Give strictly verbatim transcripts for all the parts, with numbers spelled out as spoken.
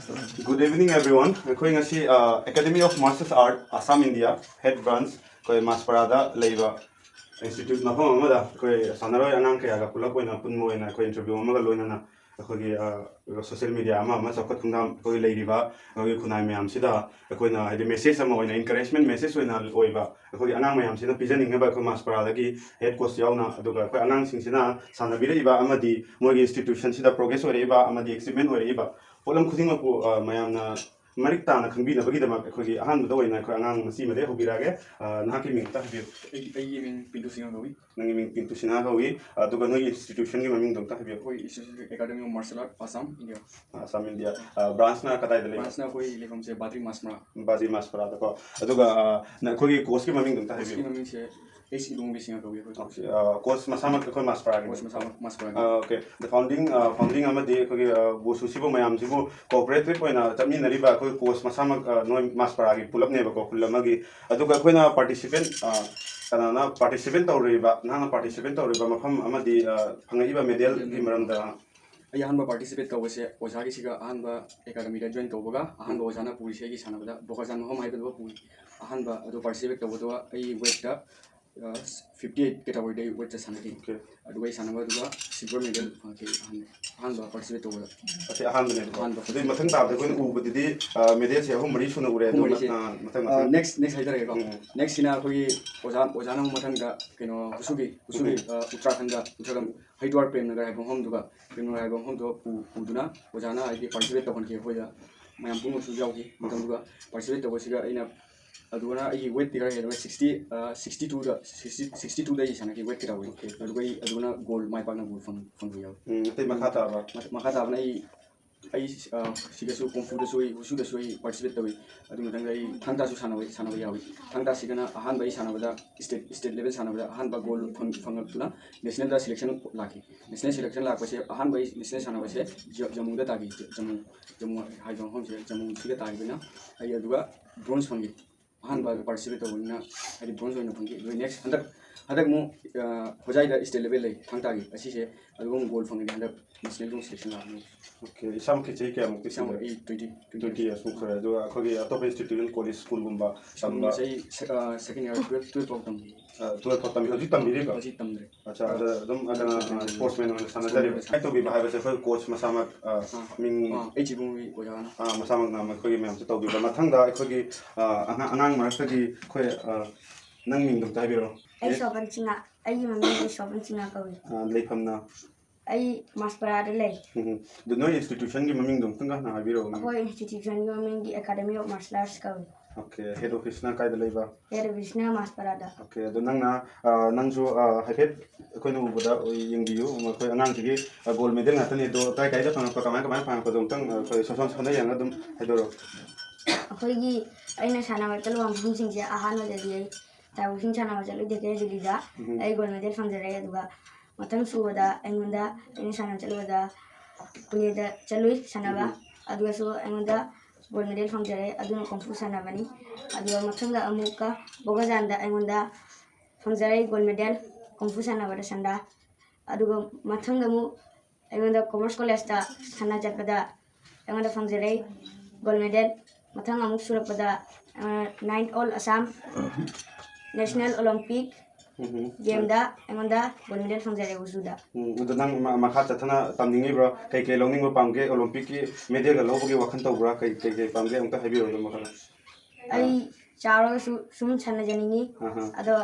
Good evening, everyone. ꯑꯩꯈꯣꯏ ꯉꯁꯤ, ꯑ, Academy of Martial Art, Assam, India, head branch, ꯑꯩꯈꯣꯏ ꯃꯥꯁꯄꯔꯥꯗ ꯂꯩꯕ institute ꯃꯐꯝ ꯑꯃꯗ ꯑꯩꯈꯣꯏ ꯁꯥꯟꯅꯔꯣꯏ ꯑꯉꯥꯡ ꯀꯌꯥꯒ ꯄꯨꯂꯞ ꯑꯣꯏꯅ ꯄꯨꯟꯕ ꯑꯣꯏꯅ ꯑꯩꯈꯣꯏ interview ꯑꯃꯒ ꯂꯣꯏꯅꯅ ꯑꯩꯈꯣꯏꯒꯤ, ꯑ, social media ꯑꯃ ꯑꯃ ꯆꯥꯎꯈꯠ ꯊꯧꯔꯥꯡ ꯑꯩꯈꯣꯏꯒꯤ ꯂꯩꯔꯤꯕ ꯑꯩꯈꯣꯏꯒꯤ ꯈꯨꯟꯅꯥꯏ ꯃꯌꯥꯝꯁꯤꯗ ꯑꯩꯈꯣꯏꯅ ꯍꯥꯏꯗꯤ message ꯑꯃ ꯑꯣꯏꯅ, encouragement message ꯑꯣꯏꯅ ꯑꯣꯏꯕ ꯑꯩꯈꯣꯏꯒꯤ ꯑꯉꯥꯡ ꯃꯌꯥꯝꯁꯤꯅ ꯄꯤꯖꯅꯤꯡꯉꯤꯕ ꯑꯩꯈꯣꯏ ꯃꯥꯁꯄꯔꯥꯗꯒꯤ head coach ꯌꯥꯎꯅ, ꯑꯗꯨꯒ ꯑꯩꯈꯣꯏ ꯑꯉꯥꯡꯁꯤꯡꯁꯤꯅ ꯁꯥꯟꯅꯕꯤꯔꯛꯏꯕ ꯑꯃꯗꯤ ꯃꯣꯏꯒꯤ institutionꯁꯤꯗ progress ꯑꯣꯏꯔꯛꯏꯕ ꯑꯃꯗꯤ achievement ꯑꯣꯏꯔꯛꯏꯕ ꯄꯣꯠꯂꯝ ꯈꯨꯗꯤꯡꯃꯛꯄꯨ, ꯑ, ꯃꯌꯥꯝꯅ ꯃꯔꯤꯛ ꯇꯥꯅ ꯈꯪꯕꯤꯅꯕꯒꯤꯗꯃꯛ ꯑꯩꯈꯣꯏꯒꯤ ꯑꯍꯥꯟꯕꯗ ꯑꯣꯏꯅ ꯑꯩꯈꯣꯏ ꯑꯉꯥꯡ ꯃꯆꯤ ꯑꯃꯗꯒꯤ ꯍꯧꯕꯤꯔꯛꯑꯒꯦ꯫ ꯑ, ꯅꯍꯥꯛꯀꯤ ꯃꯤꯡ ꯑꯝꯇ ꯍꯥꯏꯕꯤꯌꯨ꯫ ꯑꯩ, ꯑꯩꯒꯤ ꯃꯤꯡ ꯄꯤꯟꯇꯨ ꯁꯤꯡꯍ ꯀꯧꯏ꯫ ꯅꯪꯒꯤ ꯃꯤꯡ ꯄꯤꯟꯇꯨ ꯁꯤꯡꯍ ꯀꯧꯏ, ꯑꯗꯨꯒ ꯅꯣꯏꯒꯤ institutionꯒꯤ ꯃꯃꯤꯡꯗꯣ ꯑꯝꯇ ꯍꯥꯏꯕꯤꯌꯨ꯫ ꯑꯩꯈꯣꯏ institution Academy of Martial Art, Assam, India꯫ ꯑ, Assam, India꯫ ꯑ, branchꯅ ꯀꯗꯥꯏꯗ ꯂꯩꯕ? Branchꯅ ꯑꯩꯈꯣꯏ ꯂꯩꯐꯝꯁꯦ ꯕꯥꯗ꯭ꯔꯤ ꯃꯥꯁꯃꯔꯥ꯫ ꯕꯥꯗ꯭ꯔꯤ ꯃꯥꯁꯃꯔꯥꯗꯀꯣ꯫ ꯑꯗꯨꯒ, ꯑ, ꯅ-, ꯑꯩꯈꯣꯏꯒꯤ coachꯀꯤ ꯃꯃꯤꯡꯗꯣ ꯑꯝꯇ ꯍꯥꯏꯕꯤꯌꯨ꯫ Coachꯀꯤ ꯃꯃꯤꯡꯁꯦ ꯑꯩꯁ ꯏꯕꯨꯡꯕꯤ ꯁꯤꯡꯍ ꯀꯧꯏ ꯑꯩꯈꯣꯏ꯫ ꯑꯣꯀꯦ, ꯑ, coach ꯃꯁꯥꯃꯛ ꯑꯩꯈꯣꯏ ꯃꯥꯁꯄꯔꯥꯒꯤ? Coach ꯃꯁꯥꯃꯛ ꯃꯥꯁꯄꯔꯥꯒꯤ꯫ ꯑ, ꯑꯣꯀꯦ꯫ The founding, ꯑ, founding ꯑꯃꯗꯤ ꯑꯩꯈꯣꯏꯒꯤ, ꯑ, ꯋꯨꯁꯨꯁꯤꯕꯨ ꯃꯌꯥꯝꯁꯤꯕꯨ cooperative ꯑꯣꯏꯅ ꯆꯠꯃꯤꯟꯅꯔꯤꯕ ꯑꯩꯈꯣꯏ coach ꯃꯁꯥꯃꯛ, ꯑ, ꯅꯣꯏ ꯃꯥꯁꯄꯔꯥꯒꯤ ꯄꯨꯂꯞꯅꯦꯕꯀꯣ, ꯈꯨꯜ ꯑꯃꯒꯤ꯫ ꯑꯗꯨꯒ ꯑꯩꯈꯣꯏꯅ participant, ꯑ, ꯀꯅꯥꯅ participate ꯇꯧꯔꯤꯕ, ꯅꯍꯥꯛꯅ participate ꯇꯧꯔꯤꯕ ꯃꯐꯝ ꯑꯃꯗꯤ, ꯑ, ꯐꯪꯉꯛꯏꯕ medalꯒꯤ ꯃꯔꯝꯗ? ꯑꯩ ꯑꯍꯥꯟꯕ participate ꯇꯧꯕꯁꯦ ꯑꯣꯖꯥꯒꯤꯁꯤꯒ ꯑꯍꯥꯟꯕ academyꯗ join ꯇꯧꯕꯒ ꯑꯍꯥꯟꯕ ꯑꯣꯖꯥꯅ ꯄꯨꯔꯤꯁꯦ ꯑꯩꯒꯤ ꯁꯥꯟꯅꯕꯗ ꯕꯣꯀꯥꯖꯥꯟ ꯃꯐꯝ ꯍꯥꯏꯕꯗꯨ ꯄꯨꯏ꯫ ꯑꯍꯥꯟꯕ ꯑꯗꯨ participate ꯇꯧꯕꯗꯣ ꯑꯩ weightꯇ, ꯑ, fifty eight categoryꯗ ꯑꯩ weightꯇ ꯁꯥꯟꯅꯈꯤ꯫ ꯑꯣꯀꯦ꯫ ꯑꯗꯨꯒ ꯑꯩ ꯁꯥꯟꯅꯕ ꯑꯗꯨꯒ silver medal ꯐꯪꯈꯤ ꯑꯍꯥꯟꯕ, ꯑꯍꯥꯟꯕ participate ꯇꯧꯕꯗ꯫ ꯑꯁꯤ ꯑꯍꯥꯟꯕꯅꯦꯕꯀꯣ? ꯑꯍꯥꯟꯕ꯫ ꯑꯗꯨꯒꯤ ꯃꯊꯪ ꯇꯥꯕꯗ ꯑꯩꯈꯣꯏꯅ ꯎꯕꯗꯗꯤ, ꯑ, medalꯁꯦ ꯑꯍꯨꯝ ꯃꯔꯤ ꯁꯨꯅ ꯎꯔꯦ꯫ ꯑꯍꯨꯝ ꯑꯗꯨ ꯃꯔꯤꯁꯦ꯫ ꯃ-, ꯑ, ꯃꯊꯪ, ꯑ, ꯃꯊꯪ꯫ Next, next ꯍꯥꯏꯖꯔꯒꯦꯀꯣ꯫ ꯎꯝ꯫ Nextꯁꯤꯅ ꯑꯩꯈꯣꯏꯒꯤ ꯑꯣꯖꯥ, ꯑꯣꯖꯥꯅ ꯑꯃꯨꯛ ꯃꯊꯪꯗ ꯀꯩꯅꯣ ꯋꯨꯁꯨꯒꯤ, ꯋꯨꯁꯨꯒꯤ, ꯎꯝ꯫ ꯑ, ꯎꯠꯇꯔꯥꯈꯟꯗ, ꯎꯠꯇꯔꯥꯈꯟ ꯍꯔꯤꯗ꯭ꯋꯥꯔ ꯄ꯭ꯔꯦꯝꯅꯒꯔ ꯍꯥꯏꯕ ꯃꯐꯝꯗꯨꯒ, ꯄ꯭ꯔꯦꯝꯅꯒꯔ ꯍꯥꯏꯕ ꯃꯐꯝꯗꯨ ꯄꯨ-, ꯄꯨꯗꯨꯅ ꯑꯣꯖꯥꯅ ꯍꯥꯏꯗꯤ participate ꯇꯧꯍꯟꯈꯤ ꯑꯩꯈꯣꯏꯗ꯫ ꯃꯌꯥꯝ ꯄꯨꯝꯅꯃꯛꯁꯨ ꯌꯥꯎꯈꯤ꯫ ꯎꯝ꯫ ꯃꯇꯝꯗꯨꯒ participate ꯇꯧꯕꯁꯤꯒ ꯑꯩꯅ ꯑꯗꯨꯒꯅ ꯑꯩꯒꯤ weightꯇꯤ ꯈꯔ ꯍꯦꯜꯂꯒ sixty, ꯑ, sixty twoꯗ, sixty, sixty twoꯗ ꯑꯩ ꯁꯥꯟꯅꯈꯤ, weightꯀꯤ ꯇꯧꯕꯅꯤ꯫ Okay꯫ ꯑꯗꯨꯒ ꯑꯩ ꯑꯗꯨꯅ gold ꯃꯥꯏ ꯄꯥꯛꯅ gold ꯐꯪ-, ꯐꯪꯕ ꯌꯥꯎꯏ꯫ ꯎꯝ, ꯑꯇꯩ ꯃꯈꯥ ꯇꯥꯕ? ꯃꯈ-, ꯃꯈꯥ ꯇꯥꯕꯅ ꯑꯩ, ꯑꯩ, ꯑ, ꯁꯤꯗꯁꯨ, ꯀꯣꯡꯐꯨꯗꯁꯨ ꯑꯩ, ꯋꯨꯁꯨꯗꯁꯨ ꯑꯩ participate ꯇꯧꯏ꯫ ꯑꯗꯨ ꯃꯊꯪꯗ ꯑꯩ ꯊꯥꯡ ꯇꯥꯁꯨ ꯁꯥꯟꯅꯕ, ꯁꯥꯟꯅꯕ ꯌꯥꯎꯏ꯫ ꯊꯥꯡ ꯇꯥꯁꯤꯗꯅ ꯑꯍꯥꯟꯕ ꯑꯩ ꯁꯥꯟꯅꯕꯗ state, state level ꯁꯥꯟꯅꯕꯗ ꯑꯍꯥꯟꯕ gold ꯐꯪ-, ꯐꯪꯉꯛꯇꯨꯅ nationalꯗ selection ꯂꯥꯛꯈꯤ꯫ National selection ꯂꯥꯛꯄꯁꯦ ꯑꯍꯥꯟꯕ ꯑꯩ national ꯁꯥꯟꯅꯕꯁꯦ ꯖ-, ꯖꯃꯨꯗ ꯇꯥꯈꯤ꯫ ꯖ-, ꯖꯃꯨ, ꯖꯃꯨ ꯍꯥꯏꯕ ꯃꯐꯝꯁꯦ ꯖꯃꯨꯁꯤꯗ ꯇꯥꯈꯤꯕꯅ ꯑꯩ ꯑꯗꯨꯒ bronze ꯐꯪꯈꯤ꯫ ꯑꯍꯥꯟꯕ participate ꯇꯧꯕꯅꯤꯅ ꯍꯥꯏꯗꯤ bronze ꯑꯣꯏꯅ ꯐꯪꯈꯤ꯫ ꯑꯗꯨꯒ next ꯍꯟꯗꯛ ꯍꯟꯗꯛ ꯑꯃꯨꯛ ꯑ, ꯍꯣꯖꯥꯏꯗ state level ꯂꯩ ꯊꯥꯡ ꯇꯥꯒꯤ, ꯑꯁꯤꯁꯦ ꯑꯗꯨꯒ ꯑꯃꯨꯛ gold ꯐꯪꯉꯗꯤ ꯍꯟꯗꯛ national ꯒꯨꯝꯕ selection ꯂꯥꯛꯑꯅꯤ꯫ ꯑꯣꯀꯦ, ꯏꯁꯥꯃꯛꯀꯤ ꯆꯍꯤ ꯀꯌꯥꯃꯨꯛꯇꯤ ꯏꯁꯥꯃꯛ ꯁꯨꯔꯦ? ꯑꯩ twenty, Twenty years ꯃꯨꯛ ꯁꯨꯔꯦ꯫ ꯑꯗꯨꯒ ꯑꯩꯈꯣꯏꯒꯤ ꯑꯇꯣꯞꯄ institution, college, school ꯒꯨꯝꯕ ꯇꯝꯕ? ꯁ꯭ꯀꯨꯜꯁꯦ ꯑꯩ ꯁꯦ-, ꯑ, second year, twelve, twelve ꯐꯥꯎ ꯇꯝꯃꯤ꯫ ꯑ, twelve ꯐꯥꯎ ꯇꯝꯃꯤ, ꯍꯧꯖꯤꯛ ꯇꯝꯕꯤꯔꯤꯕ? ꯍꯧꯖꯤꯛ ꯇꯝꯗ꯭ꯔꯦ꯫ ꯑꯠꯆꯥ, ꯑꯗ ꯑꯗꯨꯝ ꯑ, ꯀꯩꯅꯣ, ꯑ, sportsman ꯑꯣꯏꯅ ꯁꯥꯟꯅꯖꯔꯤꯕ꯫ Sportsman. ꯀꯃꯥꯏꯅ ꯇꯧꯕꯤꯕ ꯍꯥꯏꯕꯁꯦ ꯑꯩꯈꯣꯏ coach ꯃꯁꯥꯃꯛ, ꯑ, ꯑꯥ, ꯃꯤꯡ, ꯑꯥ, ꯑꯩ ꯆꯤꯕꯨꯡꯒꯤ ꯑꯣꯖꯥꯅ꯫ ꯑ, ꯃꯁꯥꯃꯛꯅ ꯃꯈꯣꯏꯒꯤ ꯃꯌꯥꯝꯁꯦ ꯇꯧꯕꯤꯕ꯫ ꯃꯊꯪꯗ ꯑꯩꯈꯣꯏꯒꯤ, ꯑ, ꯑꯉꯥꯡ, ꯑꯉꯥꯡ ꯃꯔꯛꯇꯒꯤ ꯑꯩꯈꯣꯏ, ꯑ, ꯅꯪ ꯃꯤꯡꯗꯣ ꯑꯝꯇ ꯍꯥꯏꯕꯤꯔꯛꯑꯣ꯫ ꯑꯩ ꯁꯣꯕꯟ ꯁꯤꯡꯍ꯫ ꯑꯩꯒꯤ ꯃꯃꯤꯡꯗꯤ ꯁꯣꯕꯟ ꯁꯤꯡꯍ ꯀꯧꯏ꯫ ꯑ, ꯂꯩꯐꯝꯅ? ꯑꯩ ꯃꯥꯁꯄꯔꯥꯗ ꯂꯩ꯫ ꯎꯝ, ꯎꯝ꯫ ꯑꯗꯨ ꯅꯣꯏ institution ꯒꯤ ꯃꯃꯤꯡꯗꯣ ꯑꯃꯨꯛꯇꯪꯒ ꯍꯥꯟꯅ ꯍꯥꯏꯕꯤꯔꯛꯑꯣ꯫ ꯑꯩꯈꯣꯏ institution ꯒꯤ ꯃꯃꯤꯡꯗꯤ Academy of Martial Arts ꯀꯧꯏ꯫ ꯑꯣꯀꯦ, head office ꯅ ꯀꯥꯏꯗ ꯂꯩꯕ? Head office ꯅ ꯃꯥꯁꯄꯔꯥꯗ꯫ ꯑꯣꯀꯦ, ꯑꯗꯣ ꯅꯪꯅ, ꯑ, ꯅꯪꯁꯨ, ꯑ, ꯍꯥꯏꯐꯦꯠ ꯑꯩꯈꯣꯏꯅ ꯎꯕꯗ ꯌꯦꯡꯕꯤꯌꯨ, ꯃꯈꯣꯏ ꯑꯉꯥꯡꯁꯤꯒꯤ, ꯑ, gold medal ꯉꯥꯛꯇꯅꯤ꯫ ꯑꯗꯣ ꯀꯥꯏ ꯀꯥꯏꯗ ꯐꯪꯉꯛꯄ, ꯀꯃꯥꯏ ꯀꯃꯥꯏꯅ ꯐꯪꯉꯛꯄꯗꯣ ꯑꯃꯨꯛꯇꯪ, ꯑ, ꯑꯩꯈꯣꯏ ꯁꯣꯝ ꯁꯣꯝ ꯁꯣꯝꯗ ꯌꯦꯡꯉꯒ ꯑꯗꯨꯝ ꯍꯥꯏꯗꯣꯔꯛꯑꯣ꯫ ꯑꯩꯈꯣꯏꯒꯤ ꯑꯩꯅ ꯁꯥꯟꯅꯕ ꯆꯠꯂꯨꯕ ꯃꯐꯝꯁꯤꯡꯁꯦ, ꯑꯍꯥꯟꯕꯗꯗꯤ ꯑꯩ Thai boxing ꯁꯥꯟꯅꯕ ꯆꯠꯂꯨꯏ ꯗꯦꯜꯂꯤꯗ꯫ ꯎꯝ꯫ ꯑꯩ gold medal ꯐꯪꯖꯔꯦ꯫ ꯑꯗꯨꯒ ꯃꯊꯪ ꯁꯨꯕꯗ ꯑꯩꯉꯣꯟꯗ, ꯑꯩꯅ ꯁꯥꯟꯅꯕ ꯆꯠꯂꯨꯕꯗ ꯄꯨꯅꯦꯗ ꯆꯠꯂꯨꯏ ꯁꯥꯟꯅꯕ꯫ ꯎꯝ꯫ ꯑꯗꯨꯒꯁꯨ ꯑꯩꯉꯣꯟꯗ gold medal ꯐꯪꯖꯔꯦ꯫ ꯑꯗꯨꯅ ꯀꯣꯡꯐꯨ ꯁꯥꯟꯅꯕꯅꯤ꯫ ꯑꯗꯨꯒ ꯃꯊꯪꯗ ꯑꯃꯨꯛꯀ ꯕꯣꯒꯖꯥꯟꯗ ꯑꯩꯉꯣꯟꯗ ꯐꯪꯖꯔꯦ gold medal, ꯀꯣꯡꯐꯨ ꯁꯥꯟꯅꯕꯗ ꯁꯟꯗꯥ꯫ ꯑꯗꯨꯒ ꯃꯊꯪꯗ ꯑꯃꯨꯛ ꯑꯩꯉꯣꯟꯗ Commerce College ꯇ ꯁꯥꯟꯅ ꯆꯠꯄꯗ ꯑꯩꯉꯣꯟꯗ ꯐꯪꯖꯔꯦ gold medal꯫ ꯃꯊꯪ ꯑꯃꯨꯛ ꯁꯨꯔꯛꯄꯗ, ꯑ, ninth All Assam National Olympic ꯎꯝ, ꯎꯝ꯫ Game ꯗ ꯑꯩꯉꯣꯟꯗ gold medal ꯐꯪꯖꯔꯦ ꯋꯨꯁꯨꯗ꯫ ꯎꯝ, ꯑꯗꯣ ꯅꯪ ꯃ-, ꯃꯈꯥ ꯆꯠꯊꯅ ꯇꯝꯅꯤꯡꯉꯤꯕ꯭ꯔꯣ? ꯀꯩ ꯀꯩ ꯂꯧꯅꯤꯡꯕ ꯄꯥꯝꯒꯦ? Olympic ꯀꯤ medal ꯒ ꯂꯧꯕꯒꯤ ꯋꯥꯈꯜ ꯇꯧꯕ꯭ꯔꯥ? ꯀꯩ, ꯀꯩ ꯀꯩ ꯄꯥꯝꯒꯦ? ꯑꯃꯨꯛꯇ ꯍꯥꯏꯕꯤꯔꯛꯑꯣ ꯑꯗꯨꯝ ꯃꯈꯥ꯫ ꯑꯩ ꯆꯥꯎꯔꯒꯁꯨ ꯁꯨꯝ ꯁꯥꯟꯅꯖꯅꯤꯡꯉꯤ꯫ ꯑꯍꯥ꯫ ꯑꯗꯣ